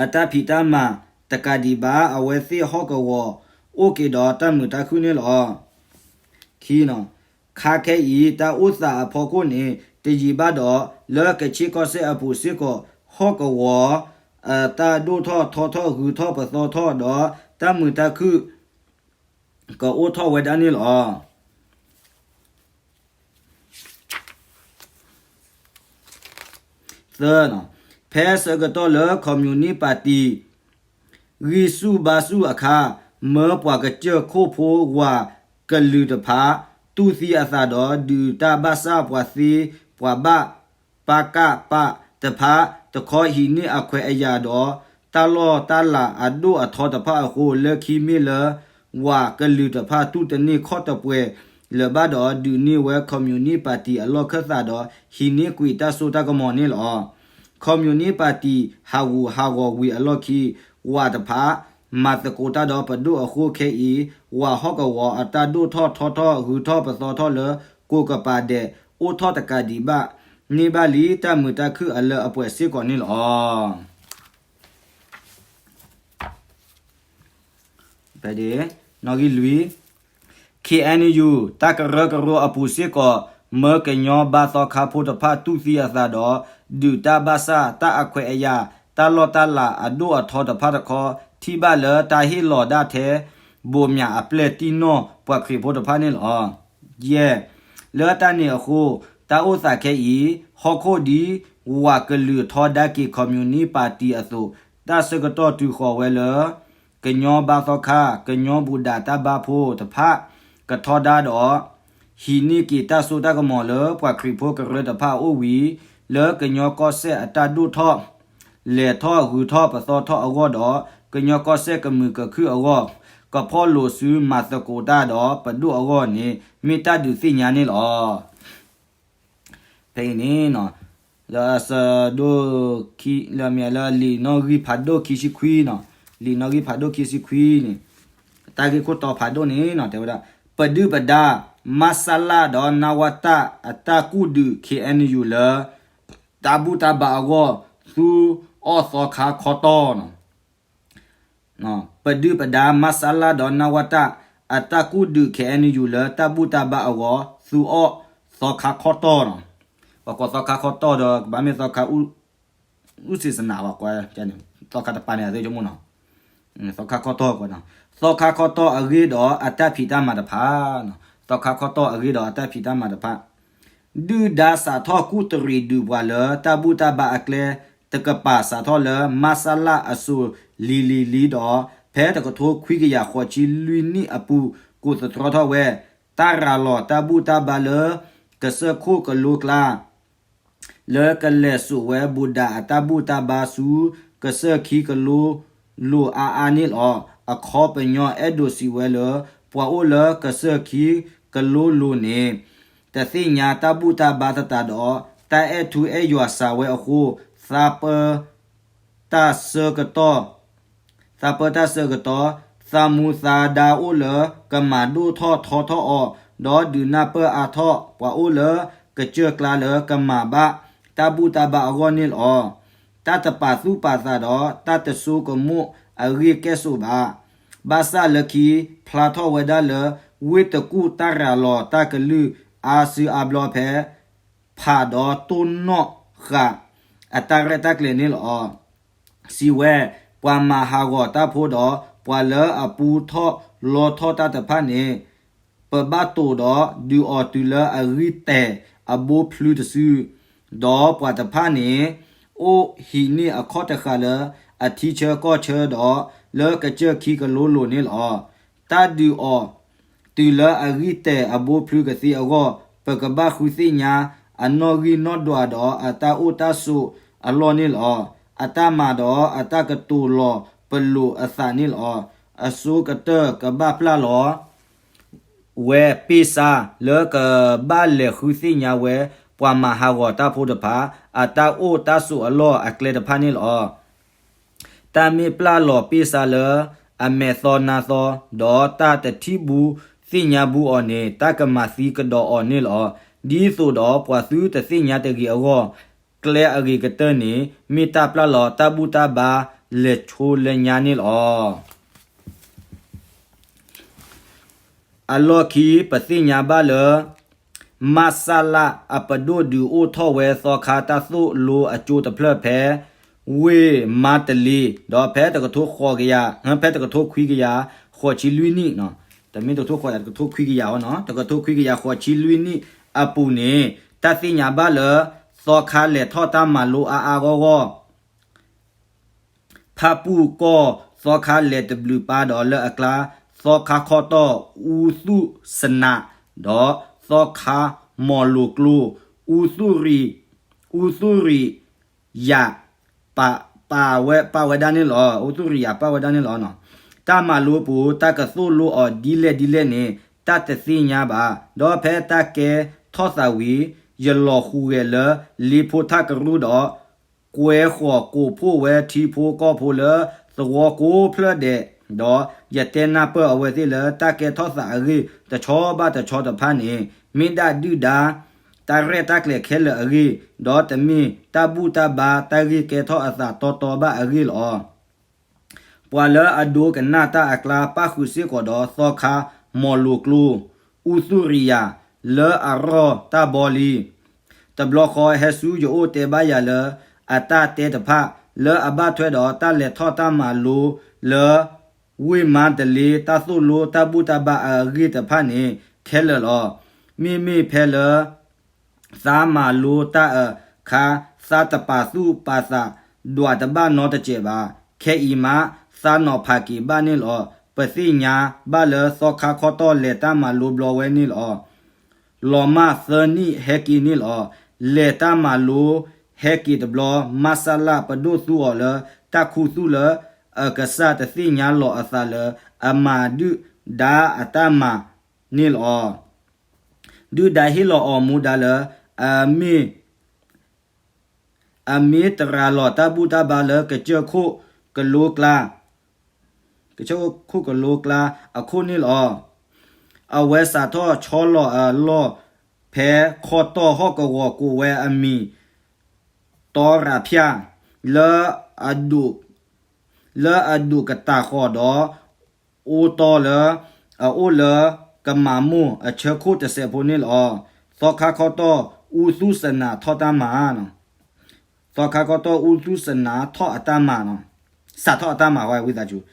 အတၢ်ဖံးတၢ်မၤ တကးဒံးဘၣ် အဝဲသ့ၣ်ဟီၣ်ကဝီၤ အိၣ်က့ၤဒီးတၢ်မုာ်တၢ်ခုၣ်န့ၣ်လီၤ. ခံ ခါခဲအံၤ တၢ်အိၣ်သးအဖီခိၣ်န့ၣ် တယံာ်ဘၣ်ဒီး လၢကဆ့ကီၢ်စဲၣ်အပူၤစ့ၢ်ကီး ဟီၣ်ကဝီၤ အတၢ်ဒိၣ်ထီၣ်ထီထီၣ်ဂုၤထီၣ်ပသီထီၣ်ဒီး တၢ်မုာ်တၢ်ခုၣ် ကအိၣ်ထီၣ်ဝဲဒၣ်န့ၣ်လီၤ. သၢ ဖဲဆၢကတီၢ်လၢခီၣ်မံၣ်နံၣ်ပၣ်တံၣ် ဂံၢ်ဆူၣ်ဘါဆူၣ်အခါ မၢပှၤကစၢၢ်ခိၣ်ဖိဝၤကလုာ်တဖၣ် တူၢ်သံအသးဒီး ဒုးတၢ်ဘၣ်ဆၣ်ပှၤသ့ ပှၤဘၣ် ပကပ တဖၣ်တခီ ဟံးန့ၢ်အခွဲးအယာ်ဒီး တၢ်လီၢ်တၢ်လၤအဒိၣ်အထီတဖၣ်အဃိ လၢခံမ့ၢ်လၢ ဝၤကလုာ်တဖၣ်တူၢ်တန့ၢ်ခီၣ်တပှဲၤလၢၤဘၣ်ဒီး ဒုးန့ၢ်ဝဲခီၣ်မံၣ်နံၣ်ပၣ်တံၣ်အလီၢ်ခၢၣ်သးဒီး ဟံးန့ၢ်ကွံာ်တၢ်စိတၢ်ကမီၤန့ၣ်လီၤ. ခီၣ်မံၣ်နံၣ်ပၣ်တံၣ်ဟးဂူာ်ဟးဂီၤဝံၤအလီၢ်ခံ ဝၤတဖၣ် မၤသကိးတၢ်ဒီးပဒိၣ်အဃိ ခဲအံၤ ဝၤဟီၣ်ကဝီၤအတၢ်ဒိၣ်ထီၣ်ထီထီၣ်ဂုၤထီၣ်ပသီထီၣ်လၢ ကိးကပၤဒဲး အိၣ်ထီၣ်တကးဒံးဘၣ် န့ၢ်ဘၣ်လံတၢ်မုာ်တၢ်ခုၣ်အလၢအပှဲၤစ့ၢ်ကီးန့ၣ်လီၤ. ဖဲဒၣ် နီၣ်ဂံၢ်လွံၢ် ခ့ၣ်အဲၣ်ယူၣ် တၢ်ကရၢကရိအပူၤစ့ၢ်ကီး မၢကညီဘါသီခါဖိတဖၣ်တူၢ်သံအသးဒီး ဒုးတၢ်ဘၣ်ဆၣ်တၢ်အခွဲးအယာ် တၢ်လီၢ်တၢ်လၤအဒိၣ်အထီတဖၣ်တခီ ထံၣ်ဘၣ်လၢတၢ်ဟ့ၣ်လီၤဒၣ်ထဲ ဘိးမၠးအပျဲၢ်တံၢ်နီၢ်ပှၤခရံာ်ဖိတဖၣ်န့ၣ်လီၤ. ယဲၢ် လၢတၢ်န့ၣ်အဃိ တၢ်အိၣ်သးခဲအံၤ ဟီၣ်ခိၣ်ဒ်ဝၤကလုာ်ထီဒါက့ၤခီၣ်မံၣ်နံၣ်ပၣ်တံၣ်အသိး တၢ်ဆၢကတီၢ်တုၤဃီၤဝဲလၢ ကညီဘါသီခါ ကညီဘူၣ်ဒးတၢ်ဘါဖိတဖၣ် ကထီဒါဒီး ဟံးန့ၢ်က့ၤတၢ်စိတၢ်ကမီၤလၢပှၤခရံာ်ဖိကရၢတဖၣ်အအိၣ်ဝံၤ လၢကညီကီၢ်စဲၣ်အတၢ်ဒိၣ်ထီၣ် လဲၤထီၣ်ဂုၤထီၣ်ပသီထီၣ်အဂီၢ်ဒီး ကညီကီၢ်စဲၣ်ကမုာ်ကခုၣ်အဂီၢ် ကဖီၣ်လိာ်စုမၤသကိးတၢ်ဒီးပဒိၣ်အဂီၢ်န့ၣ် မ့ၢ်တၢ်ဒုးသ့ၣ်ညါန့ၣ်လီၤ. ဖဲအံၤန့ၣ် လၢအဆၢဒိၣ်ခံ လၢအမ့ၢ်လၢလံာ်နီၣ်ဂံၢ်ဖးဒိၣ်ခံဆံခွံနီၤ, လံာ်နီၣ်ဂံၢ်ဖးဒိၣ်ခံဆံခွံန့ၣ် တၢ်ဂ့ၢ်ခိၣ်တီဖးဒိၣ်န့ၣ်နီၤ တဲဝဲဒၣ် ပဒုၣ်ပဒါ မၢ်စၢ်လၢ်ဒီး နဝတ အတၢ်ကူၣ်ဒုး ခ့ၣ်အဲၣ်ယူၣ် လၢ တၢ်ဘူၣ်တၢ်ဘါအဂီၢ် သူအီၣ်သီခါခီတီၢ်နီၤ ပဒုၣ်ပဒါ မၢ်စၢ်လၢ်ဒီး နဝတ အတၢ်ကူၣ်ဒုး ခ့ၣ်အဲၣ်ယူၣ် လၢတၢ်ဘူၣ်တၢ်ဘါအဂီၢ် သူအီၣ်သီခါခီတီၢ်နီၤ, ပှၤကိးသီခါခီတီၢ်ဒီး ကဘၣ်မ့ၢ်သီခါ အုၣ်စံးစနးဘၣ်ကွၢ်န့ၣ် သီခါတပၤန့ၣ် အသ့ၣ်ကမူနီၤ, သီခါခီတီၢ်ကွၢ်နီၤ, သီခါခီတီၢ်အဂ့ၢ်ဒီးအတၢ်ဖံးတၢ်မၤတဖၣ်, သီခါခီတီၢ်အဂ့ၢ်ဒီးအတၢ်ဖံးတၢ်မၤတဖၣ် ဒုၣ်ဒါစးထီၣ်ကူၣ်တရံးဒုးပှၤလၢ တၢ်ဘူၣ်တၢ်ဘါအကျဲ တကပၤစးထီၣ်လၢ မၢ်စၢ်လၢ်အစိၤလံၤလံၤလံၤဒီး ဖဲတကထိခွံကယၤဃိးဆံလွံၢ်နံၣ်အပူၤ ကိးသတြီထီၣ်ဝဲ တၢ်ရၤလီၤတၢ်ဘူၣ်တၢ်ဘါလၢ ကစၢၢ်ခိၣ်ကလိကျါ လၢကလဲၤစိာ်ဝဲဘူၣ်ဒးအတၢ်ဘူၣ်တၢ်ဘါဆူ ကစၢၢ်ခံကလိလိၤအါအါန့ၣ်လီၤ. အခီပညီအဲၣ်ဒိးစံးဝဲလၢ ပှၤအိၣ်လၢကစၢၢ်ခံကလိလိၤန့ၣ် တသ့ၣ်ညါတၢ်ဘူၣ်တၢ်ဘါသတးဒီး တၢ်အဲၣ်ထူအဲၣ်ယွၤစၢၤဝဲအဃိ, သးပၢတၢ်ဆၢကတီၢ်, သးပၢတၢ်ဆၢကတီၢ်, သးမူသးဒါအိၣ်လၢကမၤဒိၣ်ထီၣ်ထီထီၣ်အီၤ, ဒီးဒုးနၢ်ပၢၢ်အါထီၣ်ပှၤအိၣ်လၢကစၢၢ်ကျါလၢကမၤဘၣ်တၢ်ဘူၣ်တၢ်ဘါအဂီၢ်န့ၣ်လီၤ. တၢ်တပာ်သူၣ်ပာ်သးဒီးတၢ်တဆိကမိၣ်အဂ့ၢ်ကဲၣ်ဆိးဘၣ်. ဘၣ်ဆၣ်လၢခံဖျါထီၣ်ဝဲဒၣ်လၢ ဝ့ၢ်တကူၣ်တၢ်ရၤလီၤတၢ်ကလုၢ်အါစုအါဘျီဖဲ ဖးဒီးတိၢ်နီၣ်ဃာ်အတၢ်ရဲၣ်တၢ်ကျဲၤန့ၣ်လီၤ. စံးဝဲ, ပှၤမၤဟးဂီၤတၢ်ဖိဒီးပှၤလၢအပူထီၣ်လီထီၣ်တၢ်တဖၣ်န့ၣ် ပဘၣ်တိာ်ဒီးဒုးအီၤတုၤလၢအဂံၢ်တဲာ်အဘိဖျုးတစု, ဒီးပှၤတဖၣ်န့ၣ် အိၣ်ဟံးန့ၢ်အခီၣ်တဃာ်လၢအထံဆၢကီၢ်ဆၢဒီး လၢကစၢၢ်ခံကလိလိၤန့ၣ်လီၤ. တၢ်ဒုးအီၤတုၤလၢအဂံၢ်တဲာ်အဘိဖျုးကသ့အဂီၢ်, ပကဘၣ်ဃုသ့ၣ်ညါအနီၣ်ဂံၢ်နီၣ်ဒွးဒီးအတၢ်အိၣ်တၢ်ဆိးအလီၢ်န့ၣ်လီၤ. အတၢ်မၤဒီးအတၢ်ကတိၤလီၤပလိာ်အသးန့ၣ်လီၤ. အဆိကတၢၢ်ကဘၣ်ပျၢ်လီၤ ဝဲပ့ၢ်စါလၢကဘၣ်လဲၤဃုသ့ၣ်ညါဝဲ ပှၤမၤဟးဂီၤတၢ်ဖိတဖၣ် အတၢ်အိၣ်တၢ်ဆိးအလီၢ်အကျဲတဖၣ်န့ၣ်လီၤ. တၢ်မ့ၢ်ပျၢ်လီၤပ့ၢ်စါလၢအမဲာ်သီနါသီ, ဒီးတၢ်တထံၣ်ဘူးသ့ၣ်ညါဘူးအီၤန့ၣ် တၢ်ကမၤသံကဒီးအီၤန့ၣ်လီၤ. ဒ်သိးဒီးပှၤသုတသ့ၣ်ညါတဂ့ၤအဂီၢ်, ကျဲအဂ့ၤကတၢၢ်န့ၣ် မ့ၢ်တၢ်ပျၢ်လီၤတၢ်ဘူၣ်တၢ်ဘါလဲၤဆိလဲၤညါန့ၣ်လီၤ. အလီၢ်ခံပသ့ၣ်ညါဘၣ်လၢ မၢ်စၢ်လၢ်အပဒိၣ်ဒုးအိၣ်ထီၣ်ဝဲသီခါတၢ်သိၣ်လိအကၠိတဖျၢၣ်ဖဲ ဝ့ၢ်မါတလ့, ဒီးဖဲတကထိဃိးကယၤ, ဖဲတကထိခွံကယၤ ဃိးဆံလွံၢ်နံၣ်, တမ့ၢ်တကထိဃိးကယၤ တကထိခွံကယၤအီၤနီၤ, တကထိခွံကယၤဃိးဆံလွံၢ်နံၣ်အပူၤန့ၣ် တၢ်သ့ၣ်ညါဘၣ်လၢ သီခါလဲၤထီၣ်တၢ်မၤလိအါအါဂီၢ်ဂီၢ် ဖၣ်ပူၣ်ကီၢ်သီခါလဲၤတဘျုးပၢ်ဒီးလၢအကျါ သီခါခီတီၢ်အူသူၣ်စနး ဒီးသီခါမီၤလိၤကျိ အူသူၣ်ရံၣ်, အူသူၣ်ရံၣ်ယၤ ပာ်ဝဲ, ပာ်ဝဲဒၣ်န့ၣ်လီၤ. အူသူၣ်ရံၣ်ယၤပာ်ဝဲဒၣ်န့ၣ်လီၤ. တၢ်မၤလိပူၤ တၢ်ကသိၣ်လိအီၤဒ်လဲၣ်ဒ်လဲၣ်န့ၣ် တၢ်တသ့ၣ်ညါဘၣ်. ဒီးဖဲတၢ်ကဲထီၣ်သးဝံၤ ယလီၤဃုာ်ဂဲၤလၢလ့ဖိထၣ်ကရူၢ်ဒီး ကွဲဃီၤကိးဖှိၣ်ဝဲထံဖိကီၢ်ဖိလၢသဝီကိးဖျၢၣ်ဒဲး, ဒီးယတဲနၢ်ပၢၢ်အဝဲသ့ၣ်လၢတၢ်ကဲထီၣ်သးအဂ့ၢ်တဆီဘၣ်တဆီတဖၣ်န့ၣ် မ့ၢ်ဒၣ်ဒုၣ်ဒါတၢ်ရဲၣ်တၢ်ကျဲၤခဲလၢာ်အဂ့ၢ်, ဒီးတမ့ၢ်တၢ်ဘူၣ်တၢ်ဘါတၢ်ဂ့ၢ်ကဲထီၣ်အသးတီတီဘၣ်အဂ့ၢ်လီၤ. ပှၤလၢအဒိကနၣ်တၢ်အကျါ ပၣ်ဃုာ်စ့ၢ်ကီးဒီးသီခါမီၤလိၤကျိ အူသူၣ်ရံၣ်ယၤ လၢအရီၢ်တၢ်ဘီလံ. တဘျီဃီဟဲဆူယအိၣ်တဲဘၣ်ယၤလၢ အတၢ်တဲတဖၣ် လၢအဘၣ်ထွဲဒီးတၢ်လဲၤထီၣ်တၢ်မၤလိလၢ ဝ့ၢ်မါတလ့ တၢ်သိၣ်လိတၢ်ဘူၣ်တၢ်ဘါအဂ့ၢ်တဖၣ်န့ၣ် ခဲလၢာ်လီၤ. မ့မ့ၢ်ဖဲလၢ သးမၤလိတၢ်အခါ သးတပာ်သူၣ်ပာ်သးဒွးတဘၣ်နီတစဲးဘၣ်. ခဲအံၤမး သးနီၤဖးက့ၤဘၣ်န့ၣ်လီၤ. ပသ့ၣ်ညါဘၣ်လၢသီခါခီတီၢ်လဲၤတၢ်မၤလိဘျီဝဲန့ၣ်လီၤ. လီၤမၢ်သၢနံၣ်ဟဲက့ၤန့ၣ်လီၤ. လဲၤတၢ်မၤလိဟဲက့ၤတဘျီ မၢ်စၢ်လၢ်ပဒိၣ်သူအီၤလၢတၢ်ခူသူၣ်လၢ အကစၢ်တသ့ၣ်ညါလီၤအသးလၢ အမၤဒုၣ်ဒါအတၢ်မၤန့ၣ်လီၤ. ဒုၣ်ဒါဟ့ၣ်လီၤအီၤမူဒါလၢ အမ့ၢ် အမ့ၢ်တရၤလီၤတၢ်ဘူၣ်တၢ်ဘါလၢကစၢၢ်ခိၣ်ကလိကျါ, ကစၢၢ်ခိၣ်ကလိကျါအခိၣ်န့ၣ်လီၤ. အဝဲစးထီၣ်ဆီလီၤအလီၢ်ဖဲခီတီၢ်ဟီၣ်ကဝီၤ ကိးဝဲအမံၤ တီရၤဖၠၣ် လၢအဒိၣ် လၢအဒိၣ်ကတၢၢ်ဃီၤဒီး အိတီလၢ အအိၣ်လၢကမၤမိၢ်အဆၢခိၣ်တစဲးဖိန့ၣ်လီၤ. သီခါခီတီၢ်အူသူၣ်စနးထီၣ်တၢ်မၤ သီခါခီတီၢ်အူသူၣ်စနးထီၣ်အတၢ်မၤ, စးထီၣ်အတၢ်မၤဝဲဝံသးစူၤ,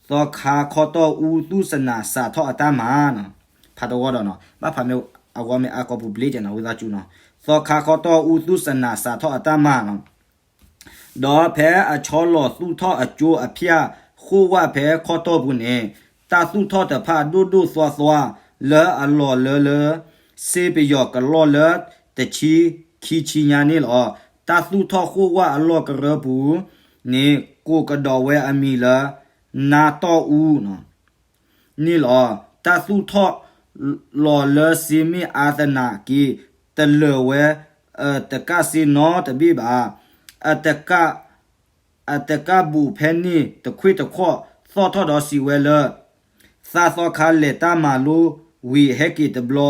သီခါခီတီၢ်အူသူၣ်စနးစးထီၣ်အတၢ်မၤ, ဖးတဝီဒီးနီၤ, ဘၣ်ဖးမ့ၢ်အဂီၢ်မ့ၢ်အါကီၢ်ပူၤဘျ့ကနီၤ ဝံသးစူၤနီၤ, သီခါခီတီၢ်အူသူၣ်စနးစးထီၣ်အတၢ်မၤနီၤ ဒီးဖဲအဆီလီၤသူၣ်ထီၣ်အကၠိအဖၠၣ်ဃိၣ်ဝၣ်ဖဲခီတီၢ်ပူၤန့ၣ်, တၢ်သူၣ်ထီၣ်တဖၣ်ဒိၣ်ဒိၣ်သွါသွါ လၢအလီၤလၢလၢ စ့ပယီၤကလီၢ်လၢတဆံခံဆံညါန့ၣ်လီၤ. တၢ်သူၣ်ထီၣ်ဃိၣ်ဝၣ်အလီၢ်ကရၢပူၤန့ၣ် ကိးကဒီးဝဲအမံၤလၢ နါတီၢ်အူ န့ၣ်လီၤ. တၢ်သူၣ်ထီၣ်လီၤလၢစ့မ့ၢ်အါသနာ်က့ တလၢာ်ဝဲ အတကးစ့နီတဘ့ၣ်ဘၣ်. အတကး အတကးဘူးဖဲန့ၣ်တခွ့ၣ်တခီၣ် သီၣ်ထီၣ်ဒီးစံးဝဲလၢ သးသီခါလဲၤတၢ်မၤလိဝံၤဟဲက့ၤတဘျီ,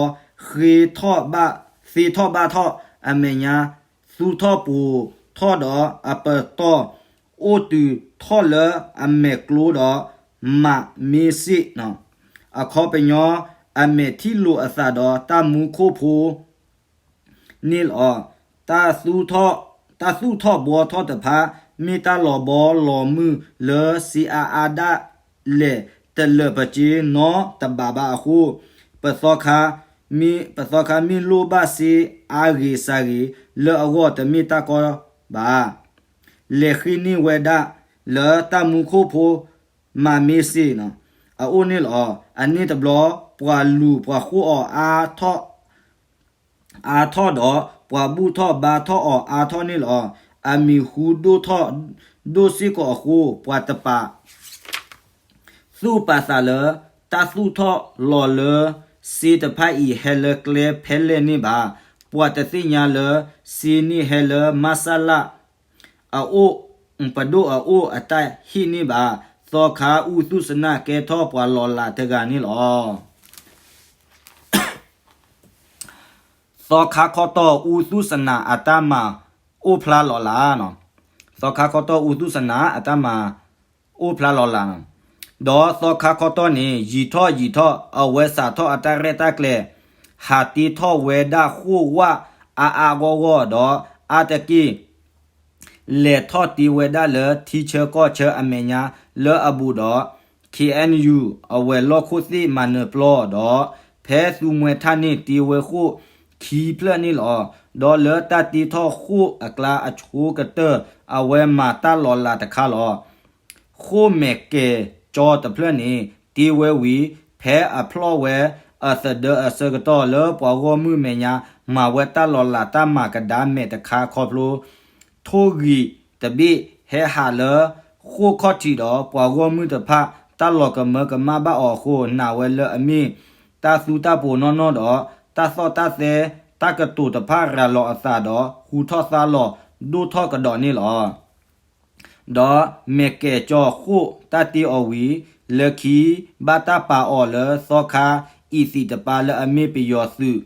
ဃ့ထီၣ်ဘၣ် သ့ထီၣ်ဘၣ်ထီၣ်အမဲာ်ညါ, သူထီၣ်ပိာ်ထီၣ်ဒီးအပတီၢ်, အိၣ်တုၤထီၣ်လၢအမဲာ်ကျိဒီး မၤမ့ၢ်စ့ၣ် အခီပညီ အမဲာ်ထံၣ်လိာ်အသးဒီးတၢ်မူခိၣ်ဖိ န့ၣ်လီၤ. တၢ်သူၣ်ထီၣ်ဘှီထီၣ်တဖၣ် မ့ၢ်တၢ်လီၤဘီလီၤမုၢ်လၢစ့အါအါဒၣ်လဲာ် တလၢာ်ပက့နီတဘးဘၣ်အဃိ, ပသီခါမ့ၢ်လိၣ်ဘၣ်စ့အါဂ့ၤစှၤဂ့ၤ လၢအဂီၢ်တမ့ၢ်တၢ်ကီဘၣ်. လဲၤဃ့န့ၢ်ဝဲဒၣ်လၢတၢ်မူခိၣ်ဖိ မၤမ့ၢ်စ့ၣ် အအိၣ်န့ၣ်လီၤ. အန့ၣ်တဘျီ ပှၤလူၤပှၤဃိအီၤအါထီၣ် အါထီၣ်ဒီး ပှၤဘူၣ်ထီၣ်ဘါထီၣ်အီၤအါထီၣ်န့ၣ်လီၤ. အမံၤဟူဒိၣ်ထီၣ်ဒိၣ်စ့ၢ်ကီးအဃိ ပှၤတပာ်သူၣ်ပာ်သးလၢ တၢ်သူၣ်ထီၣ်လီၤလၢ စ့တဖၣ်အံၤဟဲလၢကျဲဖဲလဲၣ်န့ၣ်ဘၣ်. ပှၤတသ့ၣ်ညါလၢ စ့န့ၣ်ဟဲလၢမၤစၢ်လၢ် အအိၣ် ပဒိၣ်အအိၣ်အတၢ်ဟ့ၣ်န့ၣ်ဘၣ်. သီခါအူသူၣ်စနးကဲထီၣ်ပှၤလီၤလးတဂၤန့ၣ်လီၤ. သီခါခီတီၢ်အူသူၣ်စနးအတၢ်မၤအိၣ်ဖျါလီၤလး, သီခါခီတီၢ်အူသူၣ်စနးအတၢ်မၤအိၣ်ဖျါလီၤလး, ဒီးသီခါခီတီၢ်န့ၣ် ယံာ်ထီၣ်ယံာ်ထီၣ် အဝဲစးထီၣ်အတၢ်ရဲၣ်တၢ်ကျဲၤ ဟးတ့ထီၣ်ဝဲဒၣ်ဃိၣ်ဝၣ်အါအါဂီၢ်ဂီၢ်ဒီး အါတက့ၢ် လဲၤထီၣ်တ့ဝဲဒၣ်လၢထံဆၢကီၢ်ဆၢအမဲာ်ညါလၢအဘူးဒီး ခ့ၣ်အဲၣ်ယူၣ် အဝဲၤလီၢ်ခိၣ်သ့ၣ်မၤနၢၤပျီဒီး ဖဲသူမှဲထၣ်န့ၣ်တ့ဝဲဃိၣ်ခံဖျၢၣ်န့ၣ်လီၤ. ဒီးလၢတၢ်တ့ထီၣ်ဃိၣ်အကျါအဆိကတၢၢ် အဝဲမၤတၢ်လီၤလးတခါလီၤ. ဃိၣ်မဲာ်ကဲၤကၠီတဖျၢၣ်န့ၣ် တ့ဝဲဝံၤ ဖဲအဖျီၣ်ဝဲအသဒၢအဆၢကတီၢ်လၢပှၤဂီၢ်မုၢ်မဲာ်ညါ မၤဝဲတၢ်လီၤလးတၢ်မၤကဒါမဲာ်တခါခီဖျိ ထိၣ်ဂံၢ်တဘ့ၣ်ဟဲဟးလၢ ဃိၣ်ခီၣ်ထံးဒီးပှၤဂီၢ်မုၢ်တဖၣ် တၢ်လီၤကမၢကမၣ်ဘၣ်အီၤအဃိ နာ်ဝဲလၢအမ့ၢ် တၢ်သူတၢ်ပိာ်နီၢ်နီၢ်ဒီး တၢ်သီၣ်တၢ်သဲ တၢ်ကတိၤတဖၣ်ရၤလီၤအသးဒီး ဟူထီၣ်သါလီၤ ဒိၣ်ထီၣ်ကဒီးန့ၣ်လီၤ. ဒီးမဲာ်ကဲၤကၠီဃိၣ်တၢ်တ့အီၤဝံၤ လၢခံဘၣ်တၢ်ပာ်အီၤလၢသီခါအံၤသံးတပၤလၢအမ့ၢ်ပယီၤသုး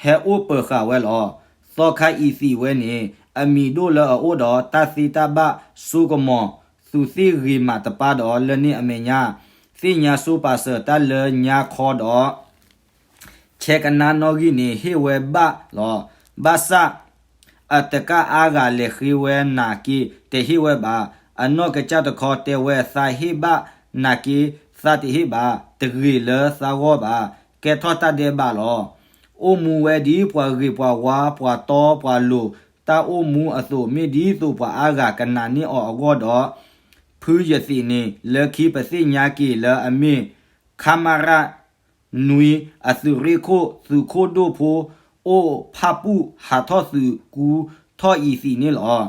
ဟဲအိၣ်ပၢၤဃာ်ဝဲလီၤ. သီခါအံၤသံးဝဲန့ၣ် အမံၤဒိၣ်လၢအအိၣ်ဒီးတၢ်သ့တၢ်ဘၣ်စိကမီၤ သုးသ့ၣ်ဂ့ၤမးတပၤဒီး လၢန့ၣ်အမဲာ်ညါ သ့ၣ်ညါစိပာ်စၢၤတၢ်လၢညါခီဒီး ဆဲကနါနီၣ်ဂံၢ်န့ၣ်ဟ့ၣ်ဝဲဘၣ်လီၤ. ဘၣ်ဆၣ် အတကၢ်အါဂၤလဲၤဃ့ဝဲနာ်က့ တဟ့ၣ်ဝဲဘၣ်. အနီၢ်ကစၢ်တခီတဲဝဲ သးဟ့ၣ်ဘၣ်နာ်က့ သးတဟ့ၣ်ဘၣ်, တဂ့ၤလၢသးဂီၢ်ဘၣ်, ကဲထီၣ်တၢ်ဒဲးဘးလီၤ. အိၣ်မူဝဲဒ်ပှၤဂ့ၤပှၤဝါ ပှၤတီပှၤလိၤ တၢ်အိၣ်မူအသိး မ့ၢ်ဒ်သိးပှၤအါဂၤကနာ်န့ၢ်အီၤအဂီၢ်ဒီး ဖုယသံးန့ၣ် လၢခံပသ့ၣ်ညါက့ၤလၢအမ့ၢ် ခမရ နွံ အသုးရ့ၣ်ခိၣ် သုးခိၣ်ဒိၣ်ဖိ အိၣ်ဖၣ်ပူၣ်ဟးထီၣ်သုးကူထီၣ်အံၤသံးန့ၣ်လီၤ.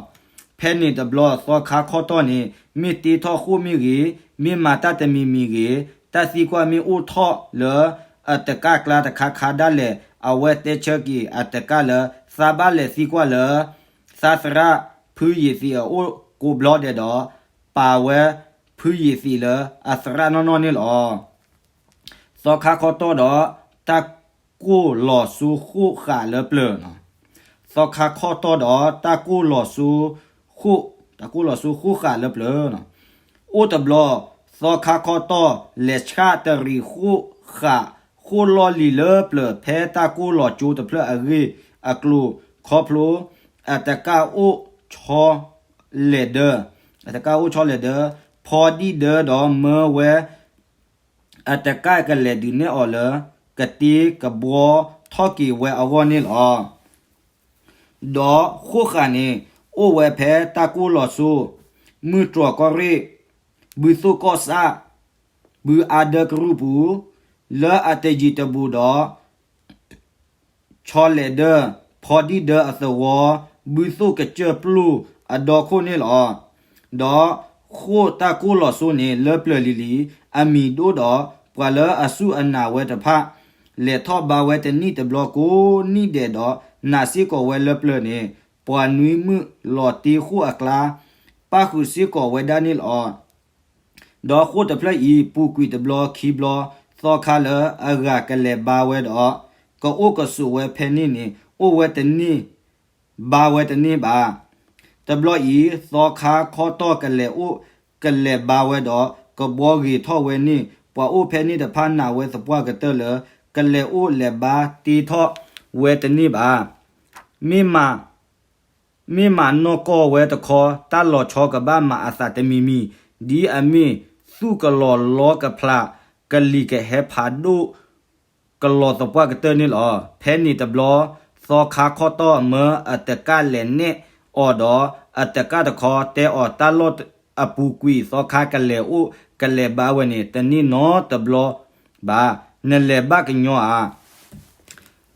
ဖဲန့ၣ်တဘျီ သီခါခီတီၢ်န့ၣ် မ့ၢ်တ့ထီၣ်ဃိၣ်မ့ၢ်ဂ့ၤ, မ့ၢ်မၤတၢ်တမံၤမံၤဂ့ၤ, တၢ်သံကွၢ်မ့ၢ်အိၣ်ထီၣ်လၢ အတကၢ်ကျါတခါခါဒၣ်လဲာ် အဝဲတဲဆၢက့ၤအတကၢ်လၢ သးဘၣ်လဲၤသံကွၢ်လၢ သးသရၣ်ဖုယသံးအအိၣ်ကိးဘျီဒဲးဒီး ပာ်ဝဲဖုယသံးလၢအသရၣ်နီၢ်နီၢ်န့ၣ်လီၤ. သီခါခီတီၢ်ဒီး တၢ်ကိၢ်လီၤစိဃိၣ်ဃာ်လၢပျၢၤ, သီခါခီတီၢ်ဒီး တၢ်ကိၢ်လီၤစိဃိၣ်, တၢ်ကိၢ်လီၤစိဃိၣ်ဃာ်လၢပျၢၤ, အိၣ်တဘျီ သီခါခီတီၢ် လဲၤဆှၣ်တရံးဃိၣ်ဃာ် ဃိၣ်လီၢ်လံၤလၢပျၢၤ ဖဲတၢ်ကိၢ်လီၤစိတဖျၢၣ်အဂ့ၢ်အကျိၤခီဖျိ အတကၢ်အိၣ်ဆီ လဲၤဒၢ, အတကၢ်အိၣ်ဆီလဲၤဒၢ, ဖီဒံၣ်ဒၢဒီးမၢဝဲ အတကၢ်ကလဲၤဒုးနဲၣ်အီၤလၢ ကတ့ကဘှီထီၣ်က့ၤဝဲအဂီၢ်န့ၣ်လီၤ. ဒီးဃိၣ်ဃာ်န့ၣ် အိၣ်ဝဲဖဲတၢ်ကိၢ်လီၤစိ မုၢ်တြီၢ်ကီၢ်ရ့ၣ် ဘုသိၣ်ကီၢ်ဆၣ် ဘုအါဒၢကရူၢ်ပူၤ လၢအတယံၤတဘူးဒီး ဆီလဲၤဒၢ ဖီဒံၣ်ဒၢအသဝီ ဘုသိၣ်ကစၢၢ်ပျိၢ်အဒီခိၣ်န့ၣ်လီၤ. ဒီးဃိၣ်တၢ်ကိၢ်လီၤစိန့ၣ် လၢပျၢၤလံၤလံၤ အမံၤဒိၣ်ဒီး ပှၤလၢအစူၢ်အနာ်ဝဲတဖၣ် လဲၤထီၣ်ဘါဝဲတနံၣ်တဘျီကိးနံၣ်ဒဲးဒီး နာ်စ့ၢ်ကီးဝဲလၢပျၢၤန့ၣ် ပှၤနွံမုၣ်လီၤတ့ဃိၣ်အကျါ ပၣ်ဃုာ်စ့ၢ်ကီးဝဲဒၣ်န့ၣ်လီၤ. ဒီးဃိၣ်တဖျၢၣ်အံၤ ပူၤကွံာ်တဘျီခံဘျီ သီခါလၢအဂၤကလဲၤဘါဝဲဒီး ကအိၣ်ကဆိးဝဲဖဲန့ၣ်န့ၣ် အိၣ်ဝဲတန့ၢ် ဘါဝဲတန့ၢ်ဘၣ်. တဘျီအံၤ သီခါခီတီၢ်ကလဲၤအိၣ်ကလဲၤဘါဝဲဒီး ကဘှီဂ့ၤထီၣ်ဝဲန့ၣ် ပှၤအိၣ်ဖဲန့ၣ်တဖၣ်နာ်ဝဲသပှၢ်ကတၢၢ်လၢ ကလဲၤအိၣ်လဲၤဘါတ့ထီၣ်ဝဲတန့ၢ်ဘၣ်. မ့ၢ်မၤ မ့ၢ်မၤနီၢ်ကီၢ်ဝဲတခီ တၢ်လီၤဆီကဘၣ်မၤအသးတမံၤမံၤ ဒ်အမ့ၢ်သူၣ်ကလီၤလီကဖျး ကလံၤကဟဲဖးဒိၣ် ကလီၤသပှၢ်ကတၢၢ်န့ၣ်လီၤ. ဖဲန့ၣ်တဘျီ သီခါခီတီၢ်မၢအတကၣ်လဲၤနဲၣ်အီၤဒီး အတကၣ်တခီတဲအီၤ တၢ်လီၢ်အပူၤကွံာ် သီခါကလဲၤအိၣ်ကလဲၤဘါဝဲန့ၣ် တန့ၢ်နီတဘျီဘၣ်, နလဲၤဘၣ်ကညီဧါ.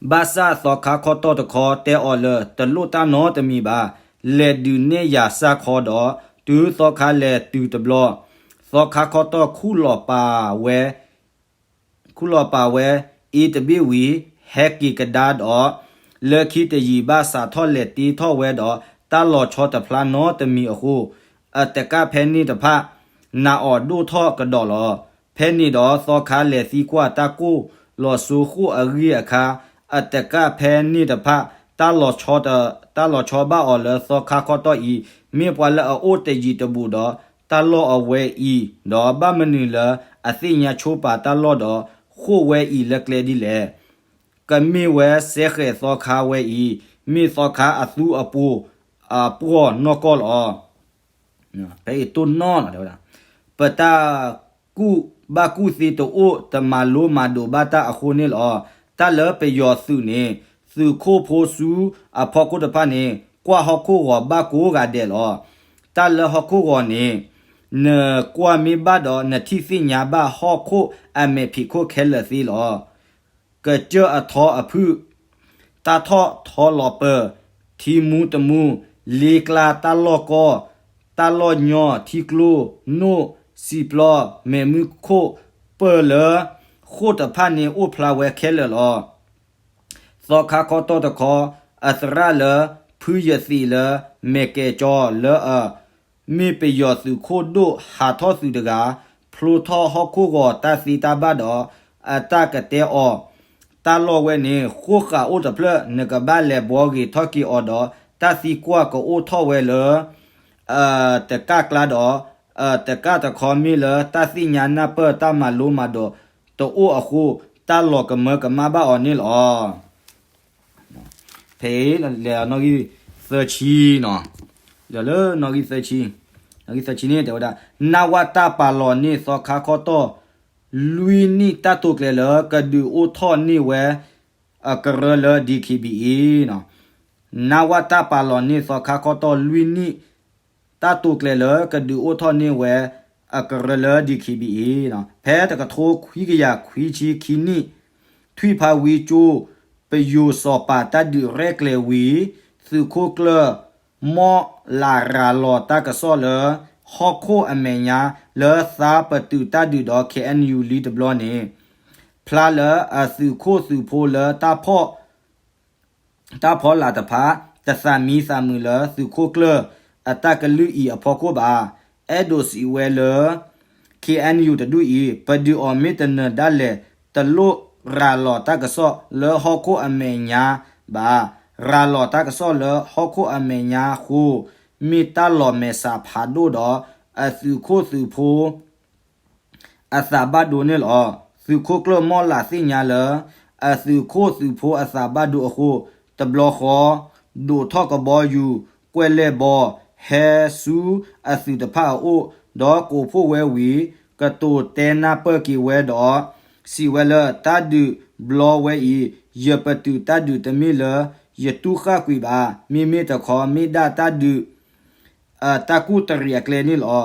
ဘၣ်ဆၣ်သီခါခီတီၢ်တခီတဲအီၤလၢ တလိၣ်တၢ်နီတမံၤဘၣ်, လဲၤဒုးနဲၣ်ယၤစၢ်ခီဒီး တုၤသီခါလဲၤတုၤတဘျီ, သီခါခီတီၢ်ခူၣ်လီၤပာ်ဝဲ ခူၣ်လီၤပာ်ဝဲ အ့တဘ့ၣ်ဝံၤ ဟဲက့ၤကဒါဒီး လၢခံတယံာ်ဘၣ်စးထီၣ်လဲၤတ့ထီၣ်ဝဲဒီး တၢ်လီၤဆီတဖျါနီတမံၤအဃိ, အတကၣ်ဖဲန့ၣ်တဖၣ် နာ်အီၤဒိၣ်ထီၣ်ကဒီးလီၤ. ဖဲန့ၣ်ဒီးသီခါလဲၤသံကွၢ်တၢ်ကိၢ်လီၤစိဃိၣ်အဂ့ၢ်အခါ, အတကၣ်ဖဲန့ၣ်တဖၣ် တၢ်လီၤဆီဘၣ်အီၤလၢသီခါခီတီၢ်အံၤ မ့ၢ်ပှၤလၢအအိၣ်တယံၤတဘူးဒီး တၢ်လီၢ်အဝဲအံၤ, ဒီးဘၣ်မနုၤလၢအသ့ၣ်ညါဆိပာ်တၢ်လီၢ်ဒီး ဃိၣ်ဝဲအံၤလၢကျဲဒ်လဲၣ်. ကမ့ၢ်ဝဲစဲဃဲးသီခါဝဲအံၤ, မ့ၢ်သီခါအသူအပူၤ အပှီၢ်နီၢ်ကီၢ်လီၤ. ဖဲအံၤတိၢ်နီၣ်လီၤတဲဝဲဒၣ်, ပတၢ်ကူၣ်ဘၣ်ကူၣ်သ့တအိၣ် တမၤလိမၤဒိးဘၣ်တၢ်အဃိန့ၣ်လီၤ. တၢ်လၢပယီၤသုးန့ၣ် သုးခိၣ်ဖိဆူအဖီခိၣ်တဖၣ်န့ၣ် ကွၢ်ဟီၣ်ခိၣ်ဂီၤဘၣ်ကိးဂၤဒဲးလီၤ. တၢ်လၢဟီၣ်ခိၣ်ဂီၤန့ၣ် နကွၢ်မ့ၢ်ဘၣ်ဒီး နထံၣ်သ့ၣ်ညါဘၣ်ဟီၣ်ခိၣ်အမဲာ်ဖံးခိၣ်ခဲလၢာ်သ့လီၤ. ကစၢၢ်အထီအဖုၣ်, တၢ်ထီၣ်ထီလီၤပၢၤ, ထံမူတမူ, လ့ကျါတၢ်လီၢ်ကီၢ်, တၢ်လီၢ်ညီ, ထံကျိ, နိၣ်, စံာ်ပျီ, မဲးမုၢ်ခိၣ်, ပၢၢ်လၢဃိၣ်တဖၣ်န့ၣ်အိၣ်ဖျါဝဲခဲလၢာ်လီၤ. သီခါခီတီၢ်တခီ, အသရၣ်လၢဖုယသံးလၢမဲာ်ကဲၤကၠီလၢအ မ့ၢ်ပယီၤသုးခိၣ်ဒိၣ်ဟးထီၣ်သုးတဂၤ, ဖျိထီၣ်ဟီၣ်ခိၣ်ဂီၤတၢ်သ့တၢ်ဘၣ်ဒီး အတၢ်ကတဲအီၤ, တၢ်လီၢ်ဝဲန့ၣ် ဃိၣ်ဃာ်အိၣ်တဖျၢၣ် နကဘၣ်လဲၤဘှီဂ့ၤထီၣ်က့ၤအီၤဒီး တၢ်သံကွၢ်ကအိၣ်ထီၣ်ဝဲလၢ တကၣ်ကျါဒီး တကၣ်တခီမ့ၢ်လၢတၢ်သ့ၣ်ညါနၢ်ပၢၢ်တၢ်မၤလိမၤဒိးတအိၣ်အဃိ တၢ်လီၤကမၢကမၣ်ဘၣ်အီၤန့ၣ်လီၤ. ဖဲအံၤလဲၤနီၣ်ဂံၢ်သၢဆံနီၤ, လဲၤလၢနီၣ်ဂံၢ်သၢဆံ, နီၣ်ဂံၢ်သၢဆံန့ၣ်တဲဝဲဒၣ် နဝတပာ်လီၤန့ၢ်သီခါခီတီၢ် လွံၢ်နံၣ်တၢ်တိာ်ကျဲၤလၢကဒုးအိၣ်ထီၣ်န့ၢ်ဝဲ အကရၢလၢ ဒီးခ့ဘံၣ်အံၤ နဝတပာ်လီၤန့ၢ်သီခါခီတီၢ်လွံၢ်နံၣ် တၢ်တိာ်ကျဲၤလၢကဒုးအိၣ်ထီၣ်န့ၢ်ဝဲ အကရၢလၢ ဒီးခ့ဘံၣ်အံၤ ဖဲတကထိခွံကယၤခွံဆံခံနံၣ် ထွံၣ်ဖးဝံကၠိ ပယိၤစီၤပၤတၢ်ဒုးရဲၣ်ကျဲၤဝံၤ သုးခိၣ်ကျၢၢ် မီၢ်လးရၤလီၤတၢ်ကစီၣ်လၢ ဟီၣ်ခိၣ်အမဲာ်ညါ လၢသးပတုာ်တၢ်ဒုးဒီး ခ့ၣ်အဲၣ်ယူၣ် လံတဘျီန့ၣ် ဖျါလၢအသုးခိၣ်သုးဖိလၢ တၢ်ဖီၣ်လးတဖၣ် တသးမံသးမုာ်လၢသုးခိၣ်ကျၢၢ် အတၢ်ကလုၢ်အံၤအဖီခိၣ်ဘၣ်. အဲၣ်ဒိးစံးဝဲလၢ ခ့ၣ်အဲၣ်ယူၣ် တဒူၣ်အံၤ ပဒုးအီၤမ့ၢ်တနၢၤဒၣ်လဲာ် တလိၣ်ရၤလီၤတၢ်ကစီၣ်လၢဟီၣ်ခိၣ်အမဲာ်ညါဘၣ်. ရၤလီၤတၢ်ကစီၣ်လၢဟီၣ်ခိၣ်အမဲာ်ညါအဃိ မ့ၢ်တၢ်လီၤမဲာ်ဆှးဖးဒိၣ်ဒီး အသုးခိၣ်သုးဖိ အသးဘၣ်ဒိန့ၣ်လီၤ. သုးခိၣ်ကျၢၢ်မီၢ်လးသ့ၣ်ညါလၢ အသုးခိၣ်သုးဖိအသးဘၣ်ဒိအဃိ တဘျီဃီ ဒိးထီၣ်ကဘီယူၤ ကွဲးလဲၢ်ဘီ ဟဲဆူအသုးတဖၣ်အအိၣ် ဒီးကိးဖှိၣ်ဝဲဝံၤ ကတိၤတဲနၢ်ပၢၢ်က့ၤဝဲဒီး စံးဝဲလၢ တၢ်ဒုးဘျီဝဲအံၤ ယပတုာ်တၢ်ဒုးတမ့ၢ်လၢ ယတူၢ်ဃၣ်ကွံာ်ဘၣ်. မ့မ့ၢ်တခီ မ့ၢ်ဒၣ်တၢ်ဒုး တၢ်ကူၣ်တရံးအကျဲန့ၣ်လီၤ.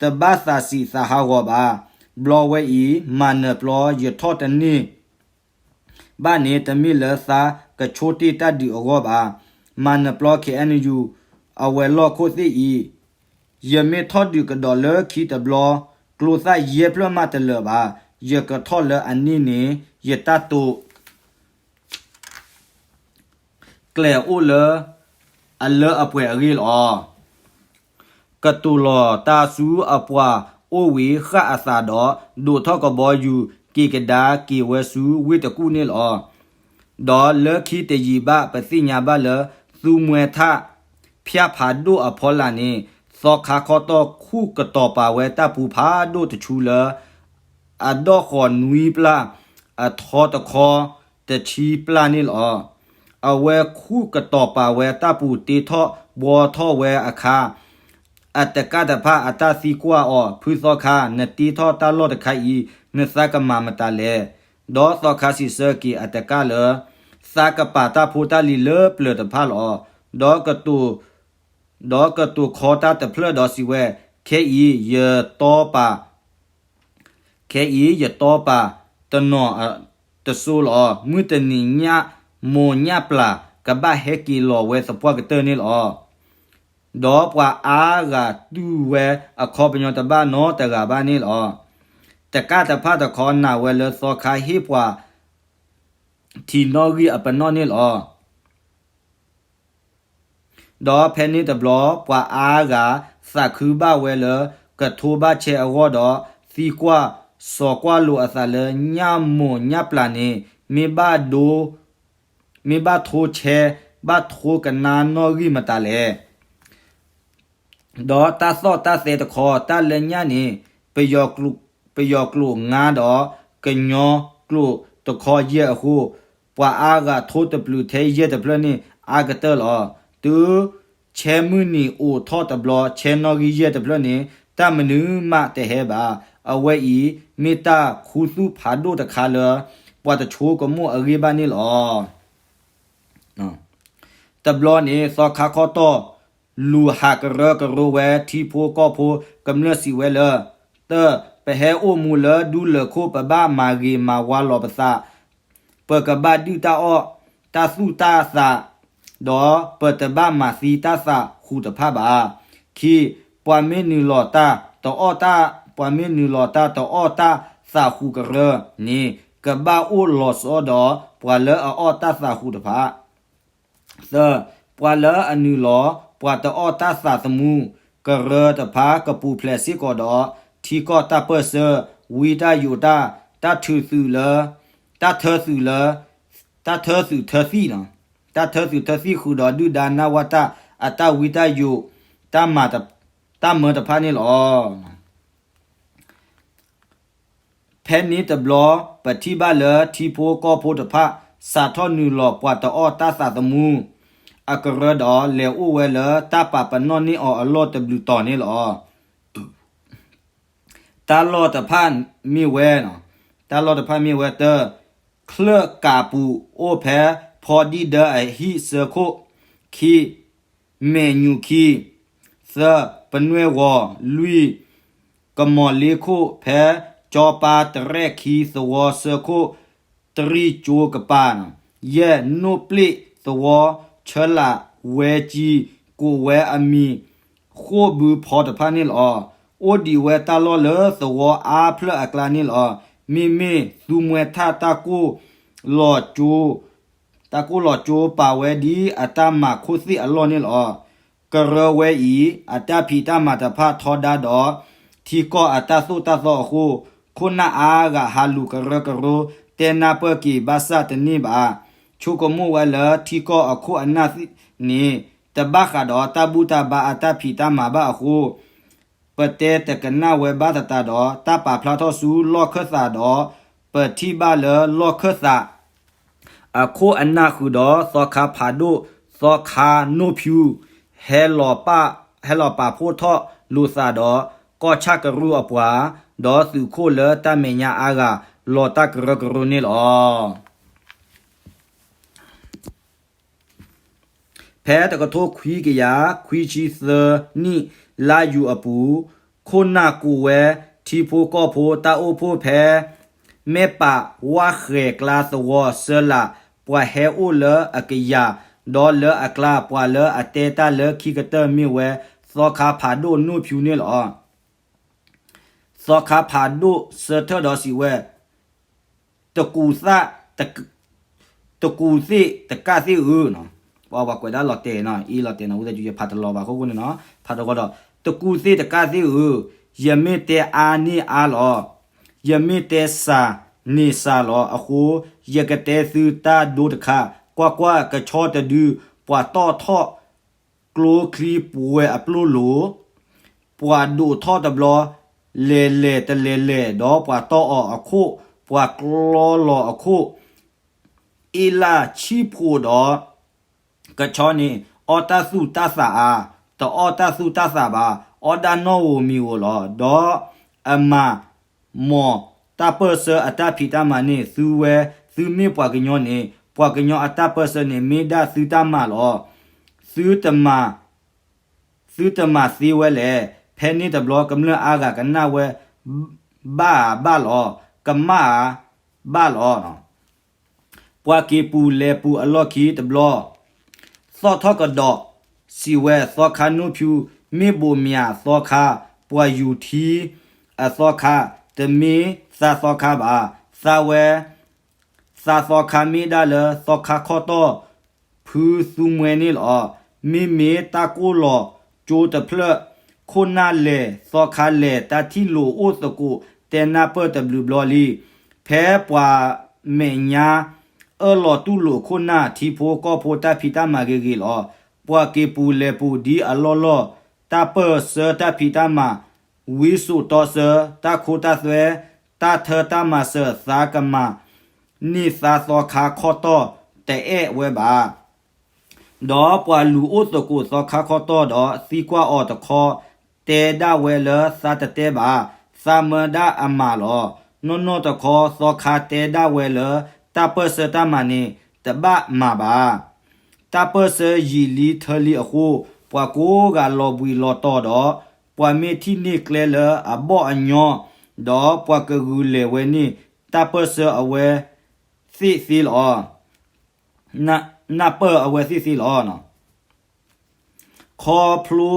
တဘၣ်သးစံးသးဟးဂီၤဘၣ်. ဘျီဝဲအံၤ မၤနၢၤပျီ ယထီၣ်တန့ၢ်ဘၣ်န့ၣ် တမ့ၢ်လၢသးကဆိတ့ၢ်တၢ်ဒုးအဂီၢ်ဘၣ်. မၤနၢၤပျီ ခ့ၣ်အဲၣ်ယူၣ် အဝဲၤလီၢ်ခိၣ်သ့ၣ်အံၤ ယမ့ၢ်ထီၣ်ဒုးကဒီးလၢခံတဘျီ ကျိသၣ်ယဲၢ်ဖျၢၣ်မးတလၢာ်ဘၣ်. ယကထီၣ်လၢအန့ၢ်န့ၣ် ယတၢ်တိာ် ကျဲအိၣ်လၢအလၢအပှဲၤအဂ့ၢ်လီၤ. ကတိၤလီၤတၢ်ဆူအပှၤအိၣ်ဝံၤဃၣ်အသးဒီး ဒိးထီၣ်ကဘီယူၤက့ၤကဒါက့ၤဝဲဆူဝ့ၢ်တကူၣ်န့ၣ်လီၤ. ဒီးလၢခံတယံာ်ဘၣ် ပသ့ၣ်ညါဘၣ်လၢ သူမှဲထၣ်ဖၠၣ်ဖးဒိၣ်အဖီလာ်န့ၣ် သီခါခီတီၢ်ခူၣ်ကတီၤပာ်ဝဲတၢ်ပူၤဖးဒိၣ်တဆူလၢ အဒီၣ်ဃီၤနွံပျၢ် အထီတခီတဆံပျၢ်န့ၣ်လီၤ. အဝဲခူၣ်ကတီၤပာ်ဝဲတၢ်ပူၤတ့ထီၣ်ဘှီထီၣ်ဝဲအခါ အတကၣ်တဖၣ်အတၢ်သံကွၢ်အီၤ ဖုသီခါ နတ့ထီၣ်တၢ်လီၢ်တခါအံၤ နသးကမၤမတၤလဲၣ်. ဒီးသီခါစံးဆၢက့ၤအတကၣ်လၢ သးကပာ်တၢ်ဖိတၢ်လံၤလၢပျၢၤတဖၣ်လီၤ. ဒီးကတိၤ ဒီးကတိၤခီတၢ်တဖျၢၣ်ဒီးစံးဝဲ, ခဲအံၤယတီပာ် ခဲအံၤယတီပာ်တနီၤတစိၤလီၤ. မုၢ်တနံၤညၣ်မိၢ်ညၣ်ပျၢ် ကဘၣ်ဟဲက့ၤလီၤဝဲသပှၢ်ကတၢၢ်န့ၣ်လီၤ. ဒီးပှၤအါဂၤတူၢ်ဝဲအခီပညီတဘၣ်နီတဂၤဘၣ်န့ၣ်လီၤ. တကၣ်တဖၣ်တခီနာ်ဝဲလၢသီခါဟ့ၣ်ပှၤထံနီၣ်ဂံၢ်အပနီၣ်န့ၣ်လီၤ. ဒီးဖဲန့ၣ်တဘျီ ပှၤအါဂၤသးခုဘၣ်ဝဲလၢ ကထိဘၣ်ဆဲးအဂီၢ်ဒီး သံကွၢ်စီၤကွၢ်လိာ်အသးလၢ ညၣ်မိၢ်ညၣ်ပျၢ်န့ၣ် မ့ၢ်ဘၣ်ဒိ မ့ၢ်ဘၣ်ထိဆဲး ဘၣ်ထိကနါနီၣ်ဂံၢ်မတၤလဲၣ်. ဒီးတၢ်သီၣ်တၢ်သဲတခီ တၢ်လၢညၣ်န့ၣ် ပယီၤကျိာ် ပယီၤကျိာ်ငါဒီး ကညီကျိာ်တခီယဲၢ်အဃိ, ပှၤအါဂၤထိတပျုာ်ထဲယဲၢ်တဖျၢၣ်န့ၣ် အါကတၢၢ်လီၤ. တုၤဆဲမုၢ်နံၤအိၣ်ထီၣ်တဘျီ ဆဲနီၣ်ဂံၢ်ယဲၢ်တဖျၢၣ်န့ၣ် တၢ်မနုၤမးတဟဲဘၣ်. အဝဲအံၤ မ့ၢ်တၢ်ခူသူၣ်ဖးဒိၣ်တခါလၢ ပှၤတဆိကမိၣ်အဂ့ၢ်ဘၣ်န့ၣ်လီၤ. တဘျီန့ၣ် သီခါခီတီၢ် လူၤဟးကရၢကရိဝဲ ထံဖိကီၢ်ဖိကမျၢၢ်စံးဝဲလၢ တၢ် ပဟဲအိၣ်မူလၢဒူလၢၢ်ခိၣ် ပဘၣ်မၤဂ့ၤမၤဝါလီၤပသး, ပကဘၣ်ဒုၣ်တၢ်အီၣ်တၢ်သူၣ်တၢ်သး, ဒီးပတဘၣ်မၤသံတၢ်သးဃုာ်တဖၣ်ဘၣ်. ခံ, ပှၤမ့ၢ်နုာ်လီၤတၢ်တအီၣ်တၢ်, ပှၤမ့ၢ်နုာ်လီၤတၢ်တအီၣ်တၢ်သးဃုာ်ကရၢန့ၣ် ကဘၣ်အိၣ်လီၤဆီဒီးပှၤလၢအအီၣ်တၢ်သးဃုာ်တဖၣ် သၢ, ပှၤလၢအနုာ်လီၤ ပှၤတအီၣ်တၢ်သးသမူကရၢတဖၣ် ကပူၤဖျဲးစ့ၢ်ကီးဒီး ထံကီၢ်တၢ်ပၢၢ်ဆၢ, ဝံတၢ်ယိးတၢ်, တၢ်ထုးသုးလၢ, တၢ်ထၢသုးလၢ, တၢ်ထၢသုးထၢသံၣ်, တၢ်ထၢသုးထၢသံၣ်ဃုာ်ဒီး ဒုၣ်ဒါနးဝၢ်တၢ်အတၢ်ဝံတၢ်ယိး, တၢ်မၤတ တၢ်မၢတဖၣ်န့ၣ်လီၤ. ဖဲန့ၣ်တဘျီ ပထံၣ်ဘၣ်လၢထံဖိကီၢ်ဖိတဖၣ် စးထီၣ်နုာ်လီၤပှၤတအီၣ်တၢ်သးသမူအကရၢဒီး လဲၤအိၣ်ဝဲလၢတၢ်ပာ်ပနီၣ်န့ၢ်အီၤအလီၢ်တဘျုးတီၤန့ၣ်လီၤ. တၢ်လီၢ်တဖၣ်မ့ၢ်ဝဲ, တၢ်လီၢ်တဖၣ်မ့ၢ်ဝဲ တၢ, ချၢၣ်ကးပူၤ အိၣ်ဖဲဖီဒံၣ်ဒၢအဟံၣ်ဆၢခိၣ်, ခံ, မဲာ်ညူးခံ, သၢ, ပနွဲၢ်ဂီၤ, လွံၢ်, ကမီၤလ့ခိၣ် ဖဲကၠီပၤတရဲၣ်ခံသဝီဆၢခိၣ် တရံၣ်ကၠိကပၤ, ယဲၢ်, နိၣ်ပျ့ၣ်သဝီ ဆၢလာ်ဝဲကၠံ ကိးဝဲအမံၤ ဃိၣ်ဘုဖီတဖၣ်န့ၣ်လီၤ. အိၣ်ဒံးဝဲတၢ်လီၢ်လၢသဝီအါဖျၢၣ်အကျါန့ၣ်လီၤ. မ့မ့ၢ်သူမှဲထၣ်တၢ်ကိၢ်လီၤကၠိ တၢ်ကိၢ်လီၤကၠိပာ်ဝဲဒ်အတၢ်မၤခိၣ်သ့ၣ်အလီၢ်န့ၣ်လီၤ. ကရၢဝဲအံၤ အတၢ်ဖံးတၢ်မၤတဖၣ်ထီဒါဒီး ထံကီၢ်အတၢ်သိၣ်တၢ်သီအဃိ, ခိၣ်နၢ်အါဂၤဟးလူၤကရၢကရိ တဲနၢ်ပၢၢ်က့ၤဘၣ်ဆၣ်တန့ၢ်ဘၣ်. ဆိကမိၣ်ဝဲလၢထံကီၢ်အခိၣ်အနၢ်န့ၣ် တဘၣ်ဃးဒီးတၢ်ဘူၣ်တၢ်ဘါအတၢ်ဖံးတၢ်မၤဘၣ်အဃိ ပတဲတကနၣ်ဝဲဘၣ်သတးဒီး တၢ်ပာ်ဖျါထီၣ်ဆူလီၢ်ခၢၣ်သးဒီး ပထံၣ်ဘၣ်လၢလီၢ်ခၢၣ်သး အခိၣ်အနၢ်ဃုာ်ဒီး သီခါဖးဒိၣ် သီခါနိၣ်ဖၠူ ဟဲလီၤပာ်, ဟဲလီၤပာ်ဖှိၣ်ထီၣ်လိာ်သးဒီး ကီၢ်ဆၣ်ကရူၢ်အပှၤ, ဒီးသုးခိၣ်လၢတၢ်မဲာ်ညါအါဂၤ လီၤတၢ်ကရၢကရိန့ၣ်လီၤ. ဖဲတကထိခွံကယၤခွံဆံသၢနံၣ် လါယူၤအပူၤ, ခိၣ်နၢ်ကိးဝဲ ထံဖိကီၢ်ဖိတၢ်အိၣ်ဖှိၣ်ဖဲ မဲၢ်ပာ်ဝၣ်ဃဲၤကျါသဝီဆၢလာ် ပှၤဟဲအိၣ်လၢအကယၤ, ဒီးလၢအကျါ ပှၤလၢအတဲတၢ်လၢခံကတၢၢ်မ့ၢ်ဝဲ သီခါဖးဒိၣ်နိၣ်ဖၠူန့ၣ်လီၤ. သီခါဖးဒိၣ်ဆၢထၢၣ်ဒီးစံးဝဲ, တကူးသ့ၣ်, တကူးသ့ၣ်တကၣ်သ့ၣ်ဧၢ, ပ ပှၤကွဲးဒၣ်လီၤတဲာ်နီၤ, အ့လီၤတဲာ်နီၤ, ဝံသးစူၤ ယဖးတလီၤဘၣ်အဃိန့ၣ်နီၤ, ဖးတဂီၤဒီး, တကူသ့ၣ်တကၢ်သ့ၣ်ဧၢ, ယမ့ၢ်တဲအါန့ၢ်အါလီၤ. ယမ့ၢ်တဲစှၤန့ၢ်စှၤလီၤ. အဃိ, ယကတဲသုတၢ်ဒိတခါ, ကွၢ်ကွၢ်, ကဆီတဒု, ပှၤတီၣ်ထီၣ်ကျိချံပှဲၤအပျိၢ်လိၤ, ပှၤဒိးထီၣ်တဘျီ, လဲၤလဲၤတလဲၤလဲၤ, ဒီးပှၤတီၢ်အီၤအခိၣ်, ပှၤကျီလီၤအခိၣ်, အ့လၣ်ဆံၣ်ဖိးဒီး ကဆီန့ၣ်, အီၣ်တၢ်သူၣ်တၢ်သးဧါ, တအီၣ်တၢ်သူၣ်တၢ်သးဘၣ်, အီၣ်ဒၣ်နီၣ်ဧိၤမံၤဧိၤလီၤ. ဒီးအမၤ မ်တၢ်ပၢၢ်ဆၢအတၢ်ဖံးတၢ်မၤန့ၣ် သုဝဲ, သုမ့ၢ်ပှၤကညီန့ၣ်, ပှၤကညီအတၢ်ပၢၢ်ဆၢန့ၣ် မ့ၢ်ဒၣ်သုတၢ်မၤလီၤ. သုတမၤ, သုတမၤသ့ဝဲလဲၣ်. ဖဲန့ၣ်တဘျီ ကမျၢၢ်အါဂၤကနၣ်ဝဲ, ဘၣ်ဧါဘၣ်လီၤ, ကမၣ်ဧါဘၣ်လီၤ. ပှၤက့ၤပူၤလဲၤပူၤအလီၢ်ခံတဘျီ, သီၣ်ထီၣ်ကဒီးစံးဝဲ, သီခါနိၣ်ဖၠူ, မ့ၢ်ဘိးမၠးသီခါ, ပှၤယူၤထံအသီခါ, တမ့ၢ်သးသီခါဘၣ်. သးဝဲ, သးသီခါမ့ၢ်ဒၣ်လၢသီခါခီၣ်တီၢ် ဖုသူမှဲန့ၣ်လီၤ. မ့မ့ၢ်တၢ်ကိၢ်လီၤကၠိတဖျၢၣ်, ခိၣ်နၢ်လဲၤသီခါလဲၤ တၢ်ထံၣ်လိာ်အိၣ်သကိး တဲနၢ်ပၢၢ်တဘျုးဘျီလံ. ဖဲပှၤမဲာ်ညါအၢၣ်လီၤတူၢ်လိာ်ခိၣ်နၢ် ထံဖိကီၢ်ဖိတၢ်ဖံးတၢ်မၤဂ့ၤဂ့ၤလီၤ. ပှၤက့ၤပူၤလဲၤပူၤဒ်အလီၢ်လီၢ်, တၢ်ပၢၢ်ဆၢတၢ်ဖံးတၢ်မၤ, ဝံစိာ်တီဆၢ, တၢ်ခိတၢ်သွဲ, တၢ်ထၢတၢ်မၤစၢၤ သးကမၤန့ၢ်သးသီခါခီၣ်တီၢ် တအဲၣ်ဝဲဘၣ်. ဒီးပှၤလူၤအိၣ်သကိးသီခါခီၣ်တီၢ်ဒီး သံကွၢ်အီၤတခီ, တဲဒၣ်ဝဲလၢသးတတဲဘၣ်, သးမၢဒၣ်အမၤလီၤ. နီၢ်နီၢ်တခီ သီခါတဲဒၣ်ဝဲလၢ တၢ်ပၢၢ်ဆၢတၢ်မၤန့ၣ် တဘၣ်မၤဘၣ်. တၢ်ပၢၢ်ဆၢယံာ်လံထၢလံအဃိ, ပှၤကိးဂၤလီၤဘှံးလီၤတီၤဒီး, ပှၤမ့ၢ်ထံၣ်န့ၢ်ကျဲလၢအဘီၣ်အညီ, ဒီးပှၤကဂုာ်လဲၤဝဲန့ၣ် တၢ်ပၢၢ်ဆၢအဝဲသ့ၣ်သ့လီၤ. နၢ်ပၢၢ်အဝဲသ့ၣ်သ့လီၤ. ခီဖျိ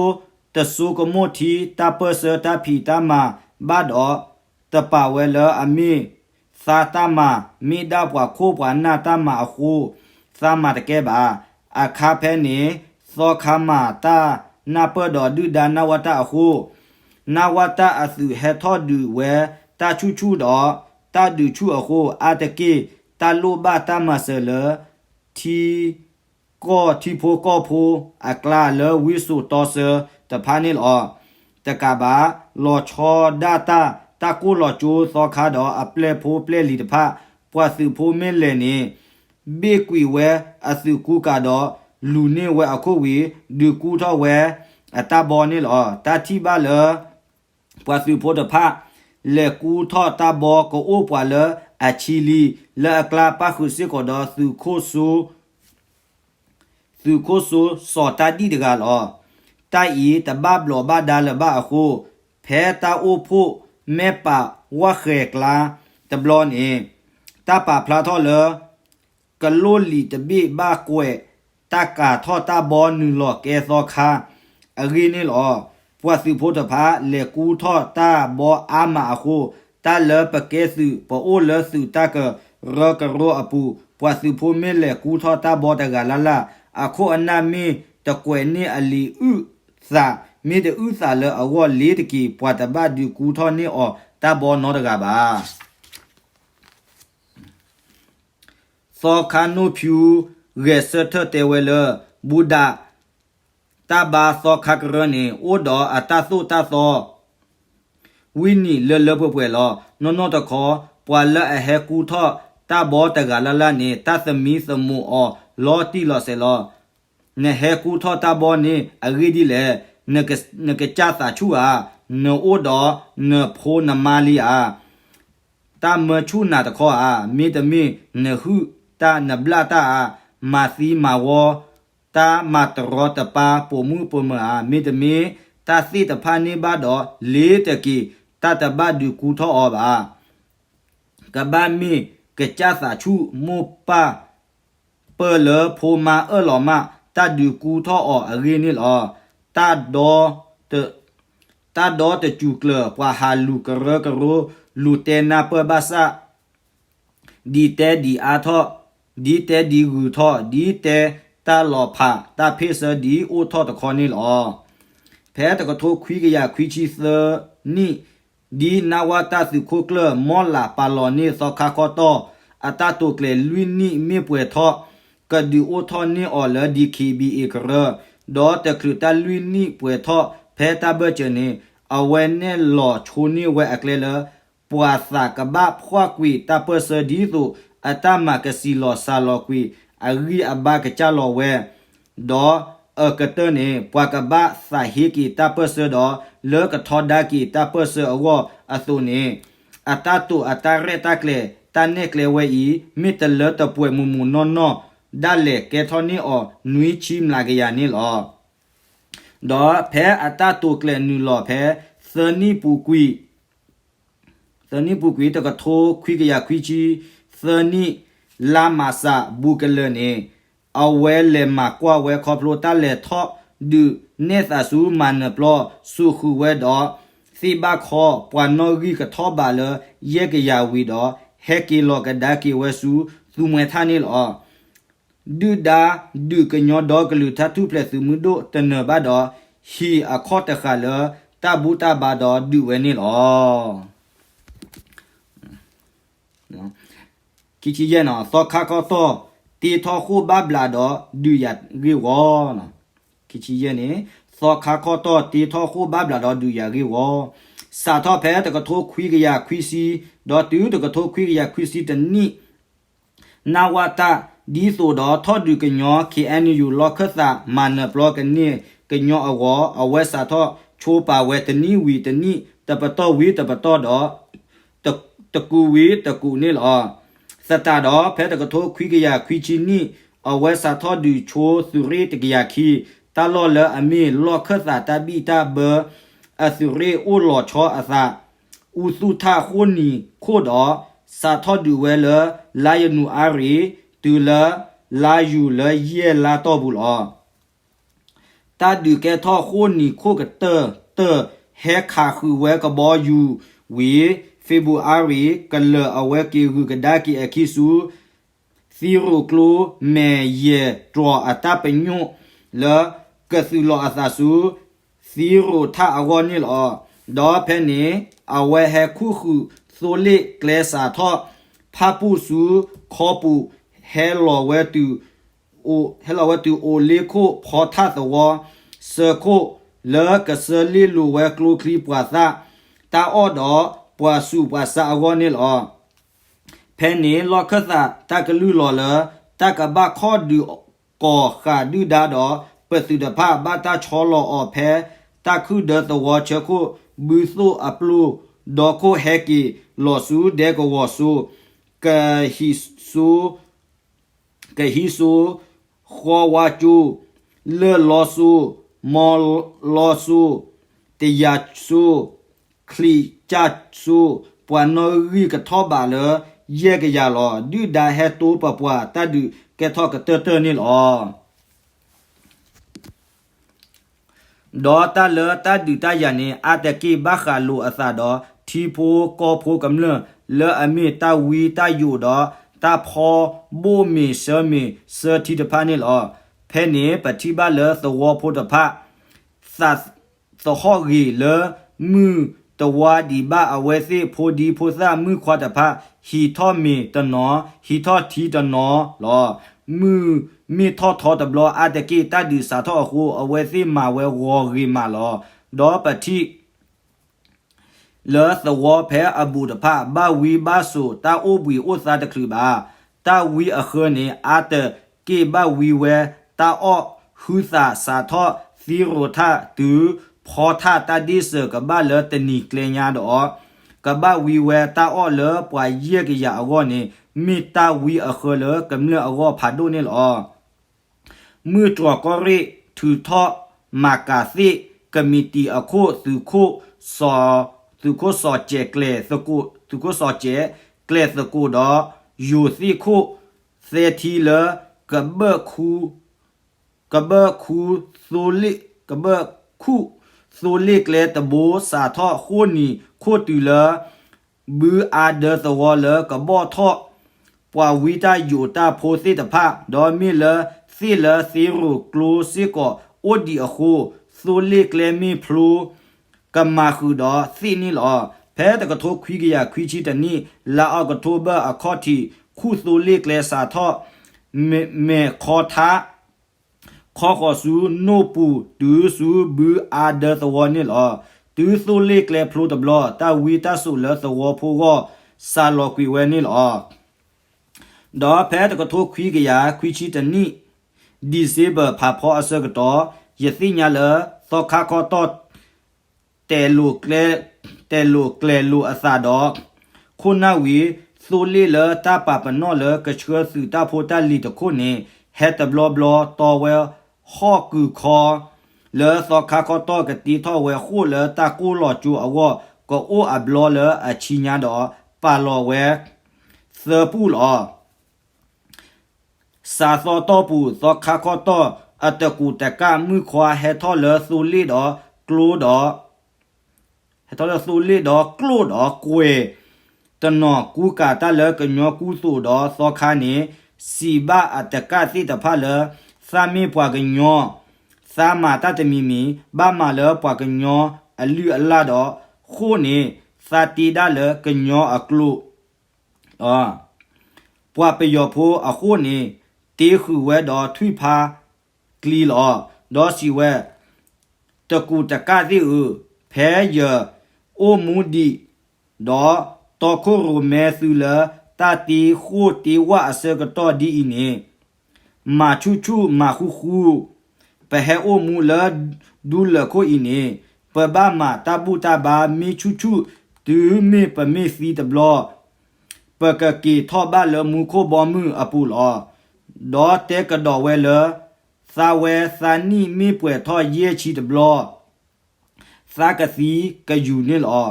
တစိကမိၣ်ထံ တၢ်ပၢၢ်ဆၢတၢ်ဖံးတၢ်မၤဘၣ်ဒီး, တပာ်ဝဲလၢအမ့ၢ်သးတၢ်မၤ, မ့ၢ်ဒၣ်ပှၤခိၣ်ပှၤနၢ်တၢ်မၤအဃိ, သးမၤတကဲဘၣ်. အခါဖဲန့ၣ် သီခါမၤတၢ်နၢ်ပၢၢ်ဒီးဒုၣ်ဒါနးဝးတၢ်အဃိ, နးဝးတၢ်အသုးဟဲထီၣ်ဒုးဝဲတၢ်ဆူၣ်ဆူၣ်ဒီး, တၢ်ဒုးဆူၣ်အဃိ အါတက့ၢ် တၢ်လိၣ်ဘၣ်တၢ်မၤစၢၤလၢ ထံကီၢ်ထံဖိကီၢ်ဖိအကျါလၢဝံစိာ်တီဆၢတဖၣ်န့ၣ်လီၤ. တကးဘၣ် လီၤဆီဒၣ်တၢ် တၢ်ကိၢ်လီၤကၠိသီခါဒီးအပျဲၢ်ဖိပျဲၢ်လံၤတဖၣ်, ပှၤသုးဖိမ့ၢ်လဲၤန့ၣ် ဘ့ၣ်ကွံာ်ဝဲအသုးကူကၤဒီး လူၤန့ၢ်ဝဲအခိၣ်ဝံၤ ဒုးကူထီၣ်ဝဲအတၢ်ဘီန့ၣ်လီၤ. တၢ်ထံၣ်ဘၣ်လၢ ပှၤသုးဖိတဖၣ် လဲၤကူထီၣ်တၢ်ဘီကအိၣ်ပှၤလၢအဆံလံ, လၢအကျါပၣ်ဃုာ်စ့ၢ်ကီးဒီးသုးခိၣ်စိ သုးခိၣ်စိစီၤတၢ်ဒံၣ်တဂၤလီၤ. တၢ်အံၤတဘၣ်ဘျီးဘၣ်ဒါလၢၤဘၣ်အဃိ, ဖဲတၢ်အိၣ်ဖှိၣ်မဲၢ်ပာ်ဝၣ်ဃဲၤကျါတဘျီန့ၣ်, တၢ်ပာ်ဖျါထီၣ်လၢ ကလိၣ်လံာ်တဘ့ၣ်ဘၣ်ကွဲး တၢ်ကၤထီၣ်တၢ်ဘီနုာ်လီၤကဲသီခါအဂ့ၢ်န့ၣ်လီၤ. ပှၤသုးဖိတဖၣ် လဲၤကူထီၣ်တၢ်ဘီအါမးအဃိ, တၢ်လၢပကဲသုးပအိၣ်လၢသုးတၢ်ကရၢကရိအပူၤ, ပှၤသုးဖိမ့ၢ်လဲၤကူထီၣ်တၢ်ဘီတဂၤလၢ်လၢ်, အခိၣ်အနၢ်မ့ၢ်တကွဲးန့ၢ်အလံာ်အုၣ်သး, မ့ၢ်တအုၣ်သးလၢအဂီၢ်လ့ၤတက့ၢ်, ပှၤတဘၣ်ဒုးကူထီၣ်န့ၢ်အီၤတၢ်ဘီနီတဂၤဘၣ်. သီခါနိၣ်ဖၠူ ဂဲၤဆၢထၢၣ်တဲဝဲလၢ ဘူဒး တၢ်ဘါသီခါကရၢန့ၣ် အိၣ်ဒီးအတၢ်သိၣ်တၢ်သီ ဝံနံၤလၢလၢပှဲၤပှဲၤလီၤ. နီၢ်နီၢ်တခီ ပှၤလၢအဟဲကူထီၣ်တၢ်ဘီတဂၤလၢ်လၢ်န့ၣ် တၢ်သမံသမိးအီၤလီၤတံၢ်လီၤဆဲးလီၤ. နဟဲကူထီၣ်တၢ်ဘီန့ၣ်အဂ့ၢ်ဒ်လဲၣ်. နကစၢ်သးဆူၣ်ဧါ, နအိၣ်ဒီးနဖိနမါလံဧါ, တၢ်မၢဆူၣ်နၤတခီဧါ, မ့တမ့ၢ်နဟုၣ်တၢ်နဘျၣ်တၢ်ဧါ, မၤသံမၤဝီ တၢ်မၤတရီတပါပိာ်မုၣ်ပိာ်မၢၤဧါ, မ့တမ့ၢ်တၢ်သ့ၣ်တဖၣ်န့ၣ်ဘၣ်ဒီး လ့ၤတက့ၤ တၢ်တဘၣ်ဒုးကူထီၣ်အီၤဘၣ်. ကဘၣ်မ့ၢ်ကစၢ်သးဆူၣ်မိၢ်ပၢ် ပၢၢ်လၢဖိမါအၢၣ်လီၤမး တၢ်ဒုးကူထီၣ်အီၤအဂ့ၢ်န့ၣ်လီၤ. တၢ်ဒီတ တၢ်ဒီတစူၤကျၢၤ ပှၤဟးလူၤကရၢကရိ လူၤတဲနၢ်ပၢၢ်ဘၣ်ဆၣ် ဒ်တဲဒ်အါထီၣ်, ဒ်တဲဒ်ဂုၤထီၣ်, ဒ်တဲ တၢ်လီၤဖးတၢ်ဖ့ၣ်ဆၢဒ်အိၣ်ထီၣ်တခီန့ၣ်လီၤ. ဖဲတကထိခွံကယၤခွံဆံသၢနံၣ် ဒ်နဝတသုးခိၣ်ကျၢၢ် မီၢ်လးပာ်လီၤန့ၢ်သီခါခီတီၢ် အတၢ်တိာ်ကျဲၤလွံၢ်နံၣ်မ့ၢ်ပှဲၤထီၣ် ကဒုးအိၣ်ထီၣ်န့ၢ်အီၤလၢ ဒံၣ်ခ့ၣ်ဘံၣ်အ့ၣ်ကရၢ, ဒီးတချုးတၢ်လွံၢ်နံၣ်ပှဲၤထီၣ်ဖဲတၢ်ဘၢၣ်စၢၤန့ၣ် အဝဲနဲၣ်လီၤဆိန့ၢ်ဝဲအကျဲလၢ ပှၤသးကဘၣ်ဖှီၣ်ကွံာ်တၢ်ပၢၢ်ဆၢဒ်သိး အတၢ်မၤကစံၣ်လီၤစၢ်လီၤကွံာ် အဂံၢ်အဘါကစၢ်လီၤဝဲ ဒီးအကတၢၢ်န့ၣ် ပှၤကဘၣ်သးဟ့က့ၤတၢ်ပၢၢ်ဆၢဒီး လၢကထီဒါက့ၤတၢ်ပၢၢ်ဆၢအဂီၢ်အသိးန့ၣ် အတၢ်တိာ်အတၢ်ရဲၣ်တၢ်ကျဲၤ တၢ်နဲၣ်ကျဲဝဲအံၤ မ့ၢ်တလၢတပှဲၤမုၢ်မုၢ်နီၢ်နီၢ် ဒၣ်လဲာ်ကဲထီၣ်န့ၢ်အီၤနွံဆံမျးကယၤန့ၣ်လီၤ. ဒီးဖဲအတၢ်တိာ်ကျဲၤနုာ်လီၤဖဲ သၢနံၣ်ပူၤကွံာ် သၢနံၣ်ပူၤကွံာ် တကထိခွံကယၤခွံဆံသၢနံၣ် လါမးစးဘူးကလၢာ်န့ၣ် အဝဲလဲၤမၤကွၢ်ဝဲခီဖျိတၢ်လဲၤထီၣ်ဒုးနဲၣ်သးဆူမၤနၢၤပျီ စိာ်ဃုာ်ဝဲဒီး သ့ၣ်ဘၣ်ခီ ပှၤနီၣ်ဂံၢ်ကထီၣ်ဘးလၢယဲၢ်ကယၤဝံၤဒီး ဟဲက့ၤလီၤကဒါက့ၤဝဲဆူသူမှဲထၣ်န့ၣ်လီၤ. ဒုၣ်ဒါဒုးကညီဒီကလုာ်တၢ်ထူၣ်ဖျဲးသုးမုၢ်ဒိၣ်တနၢၤဘၣ်ဒီး ဟံၣ်အခီၣ်တဃာ်လၢတၢ်ဘူၣ်တၢ်ဘါဒီးဒုးဝဲန့ၣ်လီၤ. ခံဆံယဲၢ်န့ၣ် သီခါခီတီၢ် တ့ထီၣ်ဃိၣ်ဘၣ်ဘျးဒီးဒုးယၤဂ့ၢ်ဝီ ခံဆံယဲၢ်န့ၣ် သီခါခီတီၢ်တ့ထီၣ်ဃိၣ်ဘၣ်ဘျးဒီးဒုးယၤဂ့ၢ်ဝီ စးထီၣ်ဖဲတကထိခွံကယၤခွံဆံ ဒီးတုၤတကထိခွံကယၤခွံဆံတနံၣ် နဝတ ဒ်သိးဒီးထီၣ်ဒုးကညီ ခ့ၣ်အဲၣ်ယူၣ် လီၢ်ခၢၣ်သးမၤနၢၤပျီကန့ၢ်ကညီအဂီၢ် အဝဲစးထီၣ်ဆိပာ်ဝဲတနံၣ်ဝံၤတနံၣ် တပတီၢ်ဝံၤတပတီၢ်ဒီး တကူးဝံၤတကူးန့ၣ်လီၤ. သတးဒီး ဖဲတကထိခွံကယၤခွံဆံနံၣ် အဝဲစးထီၣ်ဒုးဆိသုးရ့ၣ်တကယၤခံ တၢ်လီၢ်လၢအမ့ၢ်လီၢ်ခၢၣ်သးတၢ်ဘံၣ်တၢ်ဘၢ အသုးရ့ၣ်အိၣ်လီၤဆီအသး အူသူၣ်ထၣ်ဃိၣ်နံၤခိၣ်ဒီး စးထီၣ်ဒုးဝဲလၢ လါယနူၤအါရံၤ တုၤလၢ လါယူၤလၢယဲၢ်လါတီၢ်ပူၤလီၤ. တၢ်ဒုးကဲထီၣ်ဃိၣ်နံၤခိၣ်ကတၢၢ်တၢၢ် ဟဲခးဃုာ်ဝဲကဘီယူၤဝံၤ ဖ့ၤဘြူၤအါရံၤ ကလၢာ်အဝဲက့ၤဂုာ်ကဒါက့ၤအခံဆူ သံရိၤကျိမဲာ်ယဲၢ်တြီၤအတၢ်ပညိၣ်လၢ ကသုးလီၤအသးဆူ သံရိၤထၣ်အဂီၢ်န့ၣ်လီၤ. ဒီးဖဲန့ၣ် အဝဲဟဲခူၣ်ဃုာ်သိလ့ၣ်ကျဲစးထီၣ် ဖၣ်ပူၣ်ဆူခီပူၤ ဟဲလီၤဝဲတုၤ ဟဲလီၤဝဲတုၤအိၣ်လ့ခိၣ်ဖီထၣ်သဝီ ဆၢခိၣ်လၢကဆၢလ့ၣ်လိၤဝဲကျိချံမျိာ်သၣ် တၢ်အီၣ်ဒီးပှၤဆူးပှၤဆါအဂီၢ်န့ၣ်လီၤ. ဖဲန့ၣ်လီၢ်ခၢၣ်သးတၢ်ကလုၢ်လီၤလၢ တၢ်ကဘၣ်ခီၣ်ဒုးကိးဃာ်ဒုၣ်ဒါဒီး ပသုးတဖၣ်ဘၣ်တၢ်ဆီလီၤအီၤဖဲ တၢ်ခုၣ်ဒၢသဝီဆၢခိၣ် ဘုသိၣ်အပျိၢ် ဒီခိၣ်ဟဲက့ၤလီၤဆူဒဲကဝီၤစိ ကဟံးစိ ကဟံးစိ ဃီဝါကၠိ လၢၢ်လီၤစိ မီၤလီၤစိ တယၤစိ ချံးကၠၢ်စိ ပှၤနီၣ်ဂံၢ်ကထီၣ်ဘးလၢယဲၢ်ကယၤလီၤ. ဒုၣ်ဒါဟဲတိပပှၤတၢ်ဒုးကဲထီၣ်ကတၢၢ်တၢၢ်န့ၣ်လီၤ. ဒီးတၢ်လၢတၢ်ဒုးတၢ်ယၤန့ၣ် အါတက့ၢ်ဘၣ်ဃးလိာ်အသးဒီး ထံဖိကီၢ်ဖိကမျၢၢ်လၢအမ့ၢ်တၢ်ဝံတၢ်ယိးဒီး တၢ်ဖီဘိၣ်မ့ၤဆၢမ့ၤဆၢထံတဖၣ်န့ၣ်လီၤ. ဖဲန့ၣ်ပထံၣ်ဘၣ်လၢသဝီဖိတဖၣ် သးသဟီၣ်ဂ့ၤလၢ မုၢ်တဝါဒံးဘၣ်အဝဲသ့ၣ်ဖိဒံဖိသၣ်မုၣ်ခွါတဖၣ် ဟံးထီၣ်မ့ၤတနီၤ ဟံးထီၣ်ထံတနီၤလီၤ. မုၢ်မ့ၢ်ထီၣ်ထီတဘျီအါတက့ၢ် တၢ်ဒုးစးထီၣ်အဃိ အဝဲသ့ၣ်မၤဝဲဂီၤဂ့ၤမးလီၤ. ဒီးပထံၣ် လၢသဝီဖဲအဘူးတဖၣ် ဘၣ်ဝံဘၣ်စိာ်တၢ်အိၣ်ဘှံးအိၣ်သါတချုးဘၣ်. တၢ်ဝံအဃၢန့ၣ် အါတက့ၢ်ဘၣ်ဝံဝဲ တၢ်အီၣ်ဟုသးစးထီၣ်သံရိၤထၣ်တုၤ ဖီထၣ်တၢ်ဒ့ၣ်စၢၤကဘၣ်လၢတနံၤကျဲညါဒီး ကဘၣ်ဝံဝဲတၢ်အီၣ်လၢပှၤယဲၢ်ကယၤအဂီၢ်န့ၣ် မ့ၢ်တၢ်ဝံအဃၢလၢကမျၢၢ်အဂီၢ်ဖးဒိၣ်န့ၣ်လီၤ. မုၢ်တြီၤကီၢ်ရ့ၣ် ထုးထီၣ်မၤကၤသ့ၣ် ကမံးတံာ်အခိၣ် သုးခိၣ်စီၤ သုးခိၣ်စီၤစဲးကျဲၤသကိး သုးခိၣ်စီၤစဲးကျဲၤသကိးဒီး ယိၤသ့ၣ်ခိၣ် သဲထံလၢ ကဘၢၣ်ခူ ကဘၢၣ်ခူ ကဘၢၣ်ခူၣ် သိလ့ၣ်ကျဲတဘိ စးထီၣ်ဃိၣ်နံၤခိၣ်တုၤလၢ ဘုအါဒၢသဝီလၢကဘီၣ်ထီၣ် ပှၤဝံတၢ်ယိးတၢ်ဖိသ့ၣ်တဖၣ် ဒီးမ့ၢ်လၢ သ့ၣ်လၢသ့ရိၣ်ကျိစ့ၢ်ကီးအိၣ်ဒံးအဃိ, သိလ့ၣ်ကျဲမ့ၢ်ဖျိ ကမၤဃုာ်ဒီးသ့ၣ်န့ၣ်လီၤ. ဖဲတကထိခွံကယၤခွံဆံတနံၣ် လါအီးကထိဘၢၣ်အခီၣ်ထံး ခူၣ်သိလ့ၣ်ကျဲစးထီၣ် မဲၢ်ခီထါ ခီဃီၤဆူနိၣ်ပူၤ တုၤဆူဘုအါဒၢသဝီန့ၣ်လီၤ. တုၤသိလ့ၣ်ကျဲဖျိတဘျီ တၢ်ဝံတၢ်စိာ်လၢသဝီဖိအဂီၢ် စးလီၤကွံာ်ဝဲန့ၣ်လီၤ. ဒီးဖဲတကထိခွံကယၤခွံဆံတနံၣ် December ဖးဖီအဆၢကတီၢ် ယသ့ၣ်ညါလၢ သီခါခီတီၢ် တဲာ်လိာ်ကျဲၤလိာ်အသးဒီး ခိၣ်နၢ်ဝံၤ သိလ့ၣ်လၢတၢ်ပာ်ပနီၣ်လၢကဆှၢသုးတၢ်ဖိတၢ်လံၤတခိၣ်န့ၣ် ဟဲတဘျီဘျီတီဝဲဟီၣ်ကုာ်ခီ လၢသီခါခီတီၢ်ကတ့ထီၣ်ဝဲဃိၣ်လၢတၢ်ကိၢ်လီၤကၠိအဂီၢ် ကအိၣ်အဘျီလၢအဆံညါဒီး ပာ်လီၤဝဲသၢပူၣ်လီၤ. စးသီတီၢ်ပူၤ သီခါခီတီၢ်အတကူးတကၣ်မုၣ်ခွါဟဲထီၣ်လၢသိလ့ၣ်ဒီးကျိဒီး ဟဲထီၣ်လၢသိလ့ၣ်ဒီးကျိၣ်ဒီးကွဲၤ တနီၤကူကၤတၢ်လၢကညီကူသိးဒီးသီခါန့ၣ် စံးဘၣ်အတကၣ်သ့ၣ်တဖၣ်လၢ သးမ့ၢ်ပှၤကညီ သးမၤတၢ်တမံၤမံၤ ဘၣ်မၤလၢပှၤကညီအလုၢ်အလၢ်ဒီး ဃိၣ်န့ၣ် သးတ့ဒၣ်လၢကညီအကျိာ် ပှၤပယီၤဖိအဃိၣ်န့ၣ် တ့ဃုာ်ဝဲဒီးထွံၣ်ဖးကျံလီၤ. ဒီးစံးဝဲ, တကူးတကၣ်သ့ၣ်ဧၢ, ဖဲယအိၣ်မူဒံး ဒီးတီခိၣ်ရိၣ်မဲသုလၢတၢ်တ့ဃိၣ်တ့ဝၣ်အဆၢကတီၢ်ဒ်အံၤန့ၣ် မၤဆူၣ်ဆူၣ်မၤဃူဃူ, ပဟဲအိၣ်မူလၢဒူလၢၢ်ခိၣ်အံၤန့ၣ် ပဘၣ်မၤတၢ်ဘူၣ်တၢ်ဘါမ့ၢ်ဆူၣ်ဆူၣ် တုၤမ့ၢ်ပမ့ၢ်သံတဘျီ ပကက့ၤထီၣ်ဘၣ်လၢမူခိၣ်ဘီမုၢ်အပူၤလီၤ. ဒီးတဲကဒီးဝဲလၢ သးဝဲသးနံၣ်မ့ၢ်ပှဲၤထီၣ်ယဲၢ်ဆံတဘျီ သးကသံကယူၤန့ၣ်လီၤ.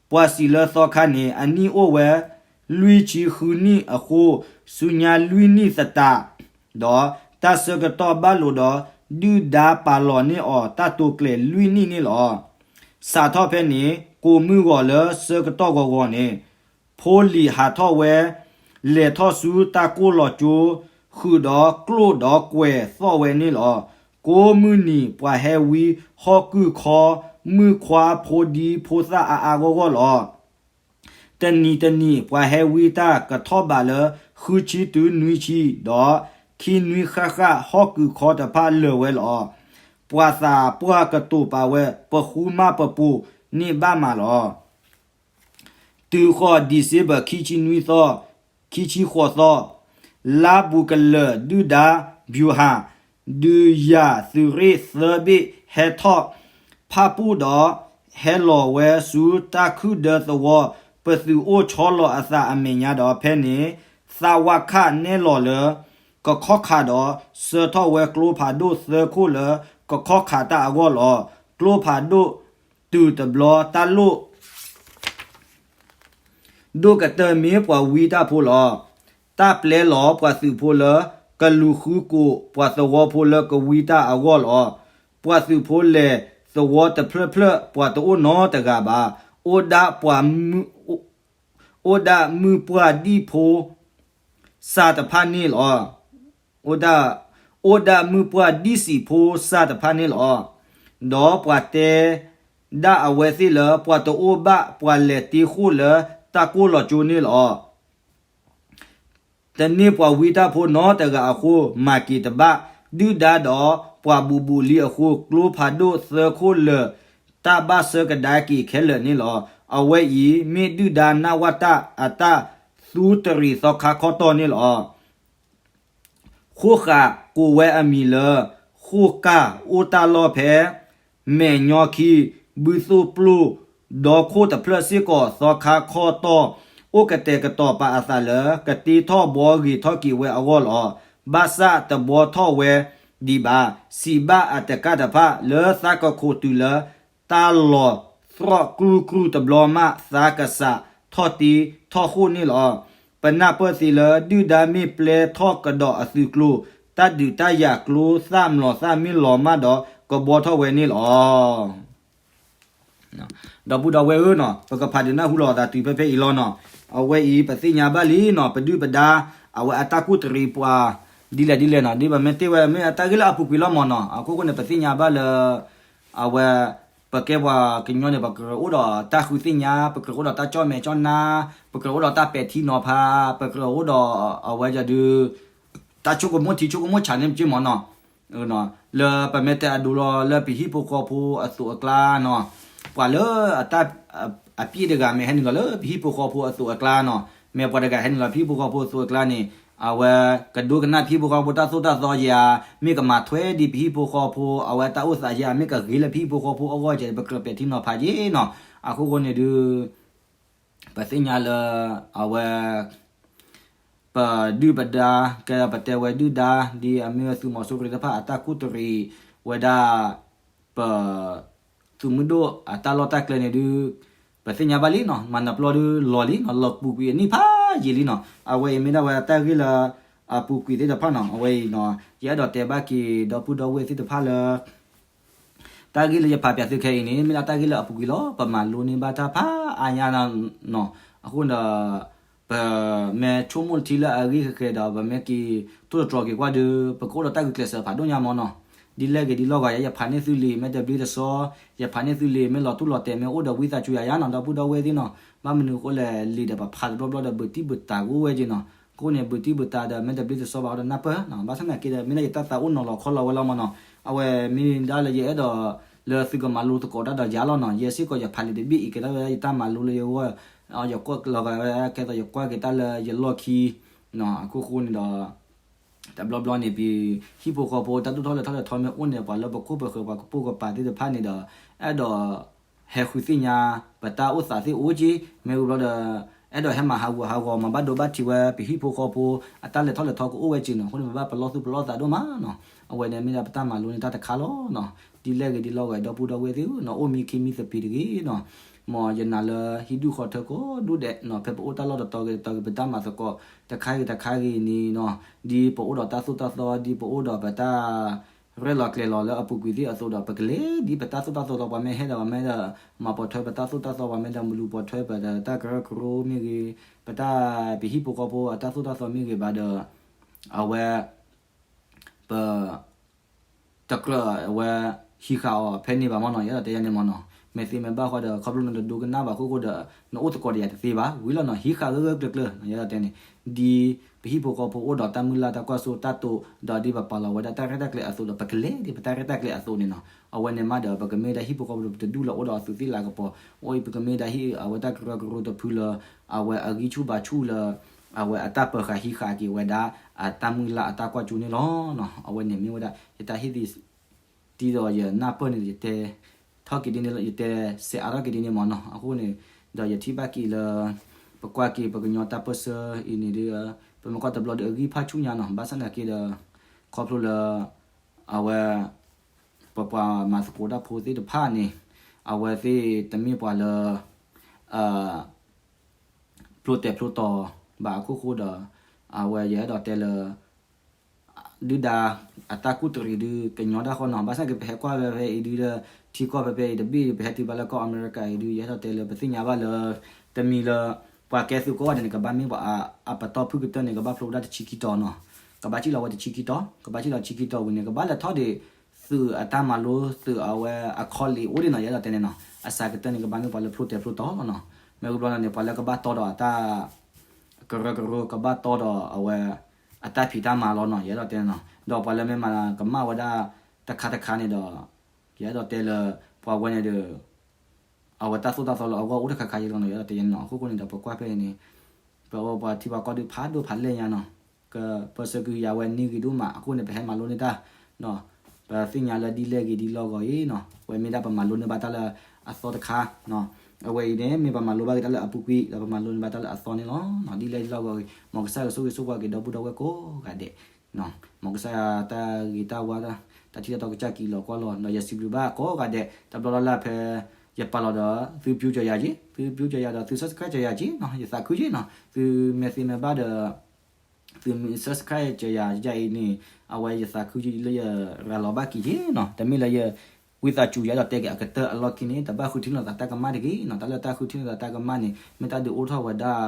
ပှၤစံးလၢသီခါန့ၣ် အနံၣ်အိၣ်ဝဲ လွံၢ်ဆံဃုနံၣ်အဃိ ဆူညါလွံၢ်နံၣ်သတး ဒီးတၢ်ဆၢကတီၢ်ဘၣ်လိာ်ဒီး ဒုၣ်ဒါပာ်လီၤန့ၢ်အီၤတၢ်တိာ်ကျဲၤလွံၢ်နံၣ်န့ၣ်လီၤ. စးထီၣ်ဖဲန့ၣ် ကိးမုၢ်ဂီၤလၢဆၢကတီၢ်ဂီၤဂီၤန့ၣ် ဖိလံၤဟးထီၣ်ဝဲ လဲၤထီၣ်ဆူတၢ်ကိၢ်လီၤကၠိ ဃုာ်ဒီးကျိၣ်ဒီးကွဲၤသီၣ်ဝဲန့ၣ်လီၤ. ကိးမုၢ်နံၤ ပှၤဟဲဝံဟီၣ်ကုၢ်ခီ မုၣ်ခွါဖိဒံဖိသၣ်အါအါဂီၢ်ဂီၢ်လီၤ. တနံၤတနံၤ ပှၤဟဲဝံတၢ်ကထီၣ်ဘးလၢ ဃုဆံတုၤနွံဆံ ဒီးခံနွံဃၣ်ဃၣ် ဟီၣ်ကုၢ်ခီတဖၣ်လၢာ်ဝဲလီၤ. ပှၤသးပှၢ်ကတိၤပာ်ဝဲ ပဃူမးပပူၤန့ၢ်ဘၣ်မးလီၤ. တုၤဃီၤ December ခံဆံနွံသီ, ခံဆံဃိးသီ, လါဘူးကလၢာ်ဒုၣ်ဒါ ဗျူဟာ, ဒုးယၤသုးရ့ၣ်သၢဘ့ၣ်ဟဲထီၣ်ဖၣ်ပူၣ်ဒီး ဟဲလီၤဝဲဆူတၢ်ခုၣ်ဒၢသဝီ ပသုးအိၣ်ဆီလီၤအသးအမဲာ်ညါဒီး ဖဲန့ၣ် သးဝါခၣ်နဲၣ်လီၤလၢ ကခီၣ်ခးဒီး ဆှၢထီၣ်ဝဲကျိဖးဒိၣ်သၢခိၣ်လၢ ကခီၣ်ခးတၢ်အဂီၢ်လီၤ. ကျိဖးဒိၣ်တုၤတဘျီ တၢ်လိၣ် ဒိၣ်ကတၢၢ်မ့ၢ်ပှၤဝံတၢ်ဖိလီၤ. တၢ်ပျဲလီၤပှၤသုးဖိလၢ ကလူၤဃုကိးပှၤသဝီဖိလၢကဝံတၢ်အဂီၢ်လီၤ. ပှၤသုးဖိလဲၤသဝီတဖျၢၣ်ဖျၢၣ် ပှၤတအိၣ်နီတဂၤဘၣ်. အိၣ်ဒၣ်ပှၤမုၢ် အိၣ်ဒၣ်မုၢ်ပှၢ်ဒံၣ်ဖိစၢ်တဖၣ်န့ၣ်လီၤ. အိၣ်ဒၣ် အိၣ်ဒၣ်မုၢ်ပှၢ်ဒံၣ်စံးဖိစၢ်တဖၣ်န့ၣ်လီၤ. ဒီးပှၤတဲဒၣ်အဝဲသ့ၣ်လၢ ပှၤတအိၣ်ဘၣ်ပှၤလဲၤတ့ဃိၣ်လၢတၢ်ကိၢ်လီၤကၠိန့ၣ်လီၤ. တန့ၢ်ပှၤဝံတၢ်ဖိနီတဂၤအဃိ မၤက့ၤတဘၣ်. ဒုၣ်ဒါဒီးပှၤဘူးဘူးလံအဃိ ကျိဖးဒိၣ်သၢခိၣ်လၢာ် တၢ်ဘၣ်ဆၢကဒါက့ၤခဲလၢာ်န့ၣ်လီၤ. အဝဲအံၤ မ့ၢ်ဒုၣ်ဒါနးဝၣ်တၢ် အတၢ်သူတရံးသီခါခီတီၢ်န့ၣ်လီၤ. ဃိၣ်ဃးကိးဝဲအမံၤလၢ ဃိၣ်ကၢ် အိၣ်တၢ်လီၢ်ဖဲ မဲာ်ညီခံ ဘုသိၣ်ပျိၢ် ဒီခိၣ်တဖျၢၣ်စ့ၢ်ကီး သီခါခီတီၢ် အိၣ်ကတဲာ်ကတီၤပာ်အသးလၢ ကတ့ထီၣ်ဘှီဂ့ၤထီၣ်က့ၤဝဲအဂီၢ်လီၤ. ဘၣ်ဆၣ်တဘှီထီၣ်ဝဲဒံးဘၣ်. စံးဘၣ်အတကၣ်တဖၣ် လၢသးကခိးတုၤလၢ တၢ်လီၤသရီၣ်ကြူၢ်ကြူၢ်တဘျီမး သးကစးထီၣ်တ့ထီၣ်ဃိၣ်န့ၣ်လီၤ. ပနၢ်ပၢၢ်သ့လၢ ဒုၣ်ဒါမ့ၢ်ပျဲထီၣ်ကဒီးအသုးကျိၤ တၢ်ဒုးတၢ်ယၤကျိသၣ်မျိာ်သၣ်မ့ၢ်လီၤမၢ်ဒီး ကဘှီထီၣ်ဝဲန့ၣ်လီၤ. ဒီပုၢ်ဒီဝဲၢ်ဧၢနီၤ, ပကဖးဒုးနၢ်ဟူလီၤအသးတုၤဖဲဖဲအံၤလီၤနီၤ. အဝဲအံၤ ပသ့ၣ်ညါဘၣ်လံနီၤ, ပဒုၣ်ပဒါ အဝဲအတၢ်ကူၣ်တရံးပှၤ ဒ်လဲၣ်ဒ်လဲၣ်နီၤ ဒ်ပမ့ၢ်တ့ၢ်ဝဲမ့ၢ်အတၢ်ဂ့ၢ်လၢအပူၤကွံာ်လီၤမၢ်နီၤ. အခိၣ်ဃိန့ၣ် ပသ့ၣ်ညါဘၣ်လၢ အဝဲ ပကဲပှၤကညီန့ၣ် ပကြၢးအိၣ်ဒီးတၢ်ဃုသ့ၣ်ညါ ပကြၢးအိၣ်ဒီးတၢ်ကၠီၣ်မဲာ်ကၠီၣ်နါ ပကြၢးအိၣ်ဒီးတၢ်ပဲာ်ထံနီၤဖး ပကြၢးအိၣ်ဒီးအဝဲဒုး တၢ်ဆိကမိၣ်ထံဆိကမိၣ်ဆးန့ၣ်က့မၢ်နီၤ. လၢပမ့ၢ်တဲအဒိလီၤလၢပဟံၣ်ဖိဃီဖိအသိးအကျါနီၤ ပှၤလၢ အပျ့ၢ်တဂၤမ့ၢ်ဟဲနုာ်လီၤလၢပဟံၣ်ဖိဃီဖိအသိးအကျါနီၤ မ့ၢ်ပှၤတဂၤဟဲနုာ်လီၤပဟံၣ်ဖိဃီဖိအသိးအကျါန့ၣ် အဝဲကဒိကနၣ်ပဟံၣ်ဖိဃီဖိတၢ်သိၣ်တၢ်သီယၤ မ့ၢ်ကမၤထွဲဒံးပဟံၣ်ဖိဃီဖိ အဝဲတၢ်အိၣ်သးယၤ မ့ၢ်ကဂ့ၤလၢပဟံၣ်ဖိဃီဖိအဂီၢ်ကဲ ပကြၢးပဲာ်ထံနီၤဖးက့နီၤ. အခိၣ်ဃိန့ၣ်ဒုး ပသ့ၣ်ညါလၢ အဝဲ ပဒုၣ်ပဒါ ကဲပတဲဝဲဒုၣ်ဒါ ဒ်အမ့ၢ်ဝဲသုးမီၤစိရိၤတဖၣ်အတၢ်ကူၣ်တရံးဝဲဒၣ် ပ သုးမုၢ်ဒိၣ်အတၢ်လီၢ်တၢ်ကျဲန့ၣ်ဒုး ပသ့ၣ်ညါဘၣ်လံနီၤ မၤနၢၤပျီဒုးလီၤလံနီၤ လီၤပူၤကွံာ်အနံၣ်ဖးယံာ်လံနီၤ. အဝဲအံၤမ့ၢ်ဒၣ်ဝဲတၢ်ဂ့ၢ်လၢ အပူၤကွံာ်သ့ၣ်တဖၣ်နီၤ အဝဲအံၤနီၤ ယအဲၣ်ဒိးတဲဘၣ်က့ၤဒီပုၢ်ဒီဝဲၢ်သ့ၣ်တဖၣ်လၢ တၢ်ဂ့ၢ်လၢယဖးပၠးသုခဲအံၤန့ၣ် မ့ၢ်ဒၣ်တၢ်ဂ့ၢ်လၢအပူၤကွံာ်လီၤ ပမၤလိန့ၢ်ဘၣ်တၢ်ဖးအါညါနီၤ အဃိဒီး ပမ့ၢ်ဆိကမိၣ်ထံလၢအဂ့ၢ်ဃဲၤဃဲၤဒီး ပမ့ၢ်က့ၤထိၣ်သတြီၤက့ၤကွၢ်ဒီး ပကအိၣ်ဒီးတၢ်ဂုာ်ကျဲးစၢးဖးဒိၣ်ညါမၢ်နီၤ. ဒ်လဲၣ်ဂ့ၤဒ်လဲၣ်ဂ့ၤ ယဖးန့ၢ်သုလံာ် မ့ၢ်တဘျ့တဆှီ ယဖးန့ၢ်သုလံာ် မ့ၢ်လီၤတူၢ်လီၤတဲာ် မ့ၢ်အိၣ်ဒီးဝံသးစူၤယၤယါနီၤ ဒီပုၢ်ဒီဝဲၢ်သ့ၣ်နီၤ. ဘၣ်မနုၤအဃိလဲၣ် လံာ်ဒီးပဖးတဘျီဘျီဒီး ဘူးတံၢ်ဘူးတၢ်ကအိၣ်ဝဲက့နီၤ. အဃိန့ၣ် ဘူးတံၢ်ဘူးတၢ်ဒီး မ့ၢ်တဘျ့တဆှီဘၣ်ဒီးနၢ်ပၢၢ်နီၤ. ဘၣ်ဆၣ်သနာ်က့ဒီး မ့ၢ်ဒၣ်ယတၢ်သးအိၣ်နီၤလီၤခီလီၤဝဲလီၤမၢ်နီၤ. အဝဲမ့ၢ်ဒၣ်လၢယအဲၣ်ဒိးလၢသုကမၤလိသကိးတၢ်ဒီးယၤလီၤနီၤ. ယဲစ့ၢ်ကီးယဖးလံာ်တဘ့ၣ်အံၤ ကဲထီၣ်ဝဲဒၣ်ယတၢ်မၤလိလၢယဂီၢ် ယကွၢ်လီၤဂာ်ဝဲ ကဲသိးယကွၢ်က့ၤတၢ်လၢယလီၢ်ခံ အခိၣ်ဃိန့ၣ်ဒီး တဘျီဘျီန့ၣ် ပဟံၣ်ဖိဃီဖိတၢ်ဒိၣ်ထီၣ်လဲၤထီၣ်လဲၤထီမ့ၢ်အိၣ်န့ၣ် ပှၤလၢပခိၣ်ပဃၢၤပှၤကပိာ်ကပၤသ့ၣ်တဖၣ်န့ၣ်ဒီး အဲၣ်ဒိး ဟဲဃုသ့ၣ်ညါ ပတၢ်အိၣ်သးသ့ၣ်အိၣ်က့ မ့ၢ်ဝံၤဘျီဒီး အဲၣ်ဒိးဟဲမၤဟးဂူာ်ဟးဂီၤ မၤဘၣ်ဒိဘၣ်ထံးဝဲ ပဟံၣ်ဖိဃီဖိ အတၢ်လဲၤထီၣ်လဲၤထီကအိၣ်ဝဲက့နီၤ. အဃိန့ၣ် ပဘၣ်ပလီၢ်သူၣ်ပလီၢ်သးဒိၣ်မးနီၤ. အဝဲန့ၣ်မ့ၢ်ဒၣ်ပတၢ်မၤလိန့ၢ်တၢ်တခါလီၤနီၤ. ဒ်လဲၣ်ဂ့ၤဒ်လဲၣ်ဂ့ၤ ဒီပုၢ်ဒီဝဲၢ်သ့ၣ်ဧၢနီၤ အိၣ်မံခံမံသပ့ၤတဂ့ၤနီၤ. မ်ယနာ်လၢဟံၣ်ဒူၣ်ဃီထၢကိးဒူၣ်ဒဲးနီၤ ဖဲပအိၣ်တၢ်လီၢ်တတီၤဂ့ၤတတီၤဂ့ၤ ပတၢ်မၤသကိးတခါဂ့ၤတခါဂ့ၤန့ၣ်နီၤ ဒ်ပအိၣ်ဒီးတၢ်သိၣ်တၢ်သီ ဒ်ပအိၣ်ဒီးပတၢ် ရဲၣ်လီၤကျဲၤလီၤလၢအပူၤကွံာ်သ့ၣ်အသိးဒီး ပကလဲၤဒ်ပတၢ်သိၣ်တၢ်သီလီၤ. ပှၤမ့ၢ်ဟဲဒီး ပှၤမ့ၢ်ဒီး မၤပိာ်ထွဲပတၢ်သိၣ်တၢ်သီ ပှၤမ့ၢ်ဒီး မလူၤပိာ်ထွဲပတၢ်ကရၢကရိမ့ၢ်ဂ့ၤ, ပတၢ်ပဟံၣ်ဖိဃီဖိအတၢ်သိၣ်တၢ်သီမ့ၢ်ဂ့ၤဘၣ်ဒီး အဝဲ ပ တကြၢးအဝဲ ဟံးဃာ်အီၤဖဲန့ၣ်ဘၣ်မၢ်နီၤ. ယအဲၣ်ဒိးတဲယၤန့ၣ်မၢ်နီၤ. မ့ၢ်သ့မ့ၢ်ဘၣ်ဃီဒီး ခီဖျိနတဒိကနၣ်ဘၣ်အခိၣ်ဃိဒီး နအိၣ်သကိးဒီးယၤတသ့ဘၣ်. ဝံၤလီၤနီၤ ဟံးဃာ်ဂၢၢ်ဂၢၢ်ကျၢၤကျၢၤ ယအဲၣ်ဒိးတဲန့ၣ် ဒ်ပဟံၣ်ဖိဃီဖိအိၣ်ဒီးတၢ်မုၢ်လၢ်တၢ်ကွၢ်စိတၢ်တိာ် ဒီးဒ်ပပာ်လီၤဝဲဒၣ်တၢ်ရဲၣ်တၢ်ကျဲၤအသိးဒီး ပကလဲၤဒ်ပတၢ်ရဲၣ်တၢ်ကျဲၤအသိးန့ၣ်နီၤ. အဝဲန့ၣ်မးဒီး ပကမ့ၢ်ဒၣ်ဟံၣ်ဖိဃီဖိဒီး ပတဒူၣ်လီၤအိၣ်ဒီးအသုးသ့ၣ်လၤကပီၤ, အိၣ်အံၤ ပကမ့ၢ်ဒၣ်ဟံၣ်အဝဲတၢ်ကရၢကရိတဖုလၢ အဝဲအဂံၢ်ဆူၣ်ဘါဆူၣ်လၢ အဝဲအတၢ်ပၢၤဃာ်ဟံးဃာ်က့ၤဝဲဒၣ် အတၢ်မုၢ်လၢ်အတၢ်ကွၢ်စိန့ၣ်လီၤ. အဝဲန့ၣ်မ့ၢ်ဝဲဒၣ် ယတၢ်ဟ့ၣ်သ့ တံၤဒီးယနၢ်ပၢၢ်န့ၣ် ယတဲထီၣ်က့ၤဒ်န့ၣ်လီၤ, ယတဲစဲးအါထီၣ်က့ၤဒ်န့ၣ်မၢ်နီၤ. အဃိန့ၣ် ဒီးယထံၣ်ဘၣ်က့ၤလၢ ပကွၢ်က့ၤပကညီတၢ်ပၢၢ်ဆၢအံၤန့ၣ်ဒီး ပမ့ၢ်ကွၢ်တဘျီဒီးအဂံၢ်ဖးဆူၣ်ညါနီၤ. ဘၣ်ဆၣ်သနာ်က့ဒီး ခီဖျိလၢ အဝဲ ပပှၤမၤသကိးတၢ်ဖိသ့ၣ်တဖၣ်န့ၣ် အဝဲသ့ၣ်တမ့ၢ်ပှၤလၢ ဖျိတဲာ်ဖျိတီၤဘၣ်အခိၣ်ဃိဒီး အဝဲယအဲၣ်ဒိးတဲလၢ ဒုၣ်ဒါအတၢ်ကူၣ်တရံးဒုးကညီတၢ်ဃီနီၤ. ဘၣ်ဆၣ်က့ၤ ပဟဲကွၢ်ဖဲဖဲအံၤဒုးဒီး ထံကီၢ်ဖဲဖဲအံၤတဘ့ၣ် ပဟဲတုၤဘၣ်လၢကီၢ်အမဲရကၤအံၤဒုး ယအဲၣ်ဒိးတဲလၢ ပသ့ၣ်ညါဘၣ်လၢ တမံၤလၢ ပှၤကဲသုးကိးဂၤဒဲးန့ၣ် ကဘၣ်မ့ၢ်ပှၤအပတီၢ်ဖုၣ်ကတၢၢ်န့ၣ် ကဘၣ်ဖျိဝဲဒၣ်တဆံခံတီၤနီၤ. ကဘၣ်စံၣ်လီၤဝဲတဆံခံတီၤ, ကဘၣ်စံၣ်လီၤတဆံခံတီၤဝံၤန့ၣ် ကဘၣ်လဲၤထီၣ်ဒံး သုးအတၢ်မၤလိသုးအဝဲအ college အိၣ်ဒံးနီၤ. ယအဲၣ်ဒိးတဲန့ၣ်နီၤ အစှၤကတၢၢ်န့ၣ် ကဘၣ်မ့ၢ်ပှၤလၢဖျိတဲာ်ဖျိတီၤလီၤနီၤ. မ့ၢ်ဝံၤဘျီန့ၣ် ပှၤလၢကဘၣ်တီဒီးအတၢ် ကရၢကရိ ကဘၣ်တီဒီးအဝဲ အတၢ်ဖံးတၢ်မၤလီၤနီၤ. ယအဲၣ်ဒိးတဲနီၤ ဒီးပှၤလၢမ့ၢ်မၤကမၣ်ဝဲဒၣ်တခါတခါန့ၣ်ဒီး ယအဲၣ်ဒိးတဲလၢ ပှၤဝဲန့ၣ်ဒီး အဝဲတၢ်သိၣ်တၢ်သီလၢအဂီၢ်အိၣ်တခါခါယဲလီၤနီၤ. ယအဲၣ်ဒိးတဲယဲနီၤ အခိၣ်ဃိန့ၣ်ဒီး ပကွၢ်ဖဲအံၤန့ၣ် ပအိၣ်ပှၤထံပှၤကီၢ်ဒုးဖးဒိၣ်ဖးလဲၢ်ညါနီၤ. ကပၢၢ်ဆၢကွံာ်ယၤဝဲန့ၢ်ဂ့ၤဒိၣ်မး အဃိန့ၣ် ပဟဲမၤလိန့ၢ်တၢ် ပသ့ၣ်ညါလၢဒ်လဲၣ်ဂ့ၤဒ်လဲၣ်ဂ့ၤအံၤနီၤ ဝဲမ့ၢ်ဒၣ်ပမၤလိန့ၢ်ဘၣ်တၢ်လၢအသီတခါ အဝဲအံၤန့ၣ် မ့ၢ်ပမၤလိဘၣ်က့ၤတၢ်လၢအပူၤကွံာ် ဒီးပမၤလိန့ၢ်ဘၣ်တၢ်လၢအသီန့ၣ်လီၤ. ဒ်လဲၣ်ဒ်လဲၣ်ဂ့ၤ မ်ကစၢ်ယွၤဆိၣ်ဂ့ၤဆိၣ်ဝါက့ၤဒီပုၢ်ဒီဝဲၢ်ကိးဂၤဒဲး မ်ကစၢ်ယွၤတၢ်ဂ့ၤတၢ်ဝါ တၢ်ထံၣ်တၢ်တီကစၢ်ကံးလီၤကွၢ်လီၤ ဒီးယစံးဘျုးဘၣ်ကိးဂၤဒဲး တဘျီလၢ်လၢ်ဖဲ ယပာ်လီၤဒီး သု view ကၢၤယၤက့ သု view ကၢၤယၤဒီး သု subscribe ကၢၤယၤက့နီၤ ယသးခုက့နီၤ သုမ့ၢ်သ့မ့ၢ်ဘၣ်ဒီး သုမ့ၢ် subscribe ကၢၤယၤယအံၤန့ၣ် အဝဲယသးခုက့လၢယရၤလီၤဘၣ်က့ၤက့နီၤ တမ့ၢ်လၢယ ဝံသးစူၤယအဲၣ်ဒိးတဲက့ၤအကတၢၢ်အလီၢ်ခံန့ၣ် တဘၣ်ဃုထံၣ်လိာ်သးတၢ်ကမၣ်တဂ့ၤနီၤ တၢ်လၢတၢ်ဃုထံၣ်လိာ်သးတၢ်ကမၣ်န့ၣ် မ့ၢ်တၢ်ဒုးအိၣ်ထီၣ်ဝဲဒၣ်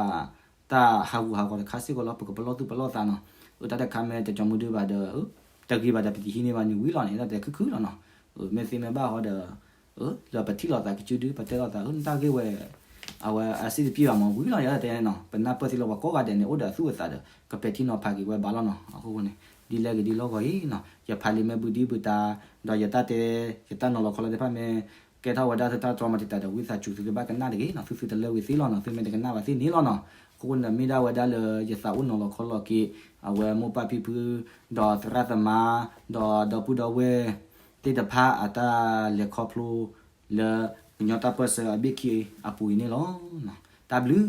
တၢ်ဟးဂူာ်ဟးဂီၤတခါစ့ၢ်ကီးလီၤ ပကပလီၢ်သူၣ်ပလီၢ်သးနီၤ တၢ်တခါမ့ၢ်တကၠီမုၢ်ဒုဘၣ်ဒီး တဂ့ၤဘၣ်ဒီးပတဟံးန့ၢ်ဘၣ်န့ၣ်ဝံၤလီၤန့ၣ် တၢ်တဲခုၣ်ခုၣ်လီၤနီၤ. မ့ၢ်သ့မ့ၢ်ဘၣ်ဃီဒီး လၢပထံၣ်လိာ်သးကစုဒု ပတဲလိာ်သး နတၢ်ဂ့ၢ်ဝဲ အဝဲအစ့ၣ်တပျ့ၤဘၣ်မး ဝံၤလီၤ ယတတဲနီၤ. ပနၢ်ပၢၢ်သ့လၢပှၤကိးဂၤဒဲးန့ၣ် အိၣ်ဒီးအသူၣ်အသးဒီး ကပဲာ်ထံနီၤဖးက့ၤဝဲဘၣ်လီၤနီၤ. အဃိန့ၣ် ဒ်လဲၣ်ဂ့ၤဒ်လီၢ်ဂီၤအံၤနီၤ ယဖးလံာ်မ့ၢ်ဘုဒံဘုတၢ ဒီးယတၢ်တဲ ယတၢ်နီၤလီၤခီလီၤသ့ၣ်တဖၣ်မ့ၢ် ကဲထီၣ်ဝဲဒၣ်သုတၢ်တြီမၤတံာ်တာ်ဒီး ဝံသးစူၤသုတဘၣ်ကနၣ်တဂ့ၤနီၤ. သုသုတလၢဝံၤသ့လီၤနီၤ. သုမ့ၢ်တကနၣ်ဘၣ်သ့န့ၣ်လီၤနီၤ. အဃိန့ၣ်ဒီးမ့ၢ်ဒၣ်ဝဲဒၣ်လၢယသးအိၣ်နီၤလီၤခီလီၤက့ၤ အဝဲမိၢ်ပၢ်ဖံဖု ဒီးသရၣ်သမါ ဒီးဒီပုၢ်ဒီဝဲၢ်သ့ၣ်တဖၣ်အတၢ်လဲၤခီဖျိ လၢကညီတၢ်ပၢၢ်ဆၢအဘ့ၣ်ခံအပူၤအံၤန့ၣ်လီၤ. တၢ်ဘျုး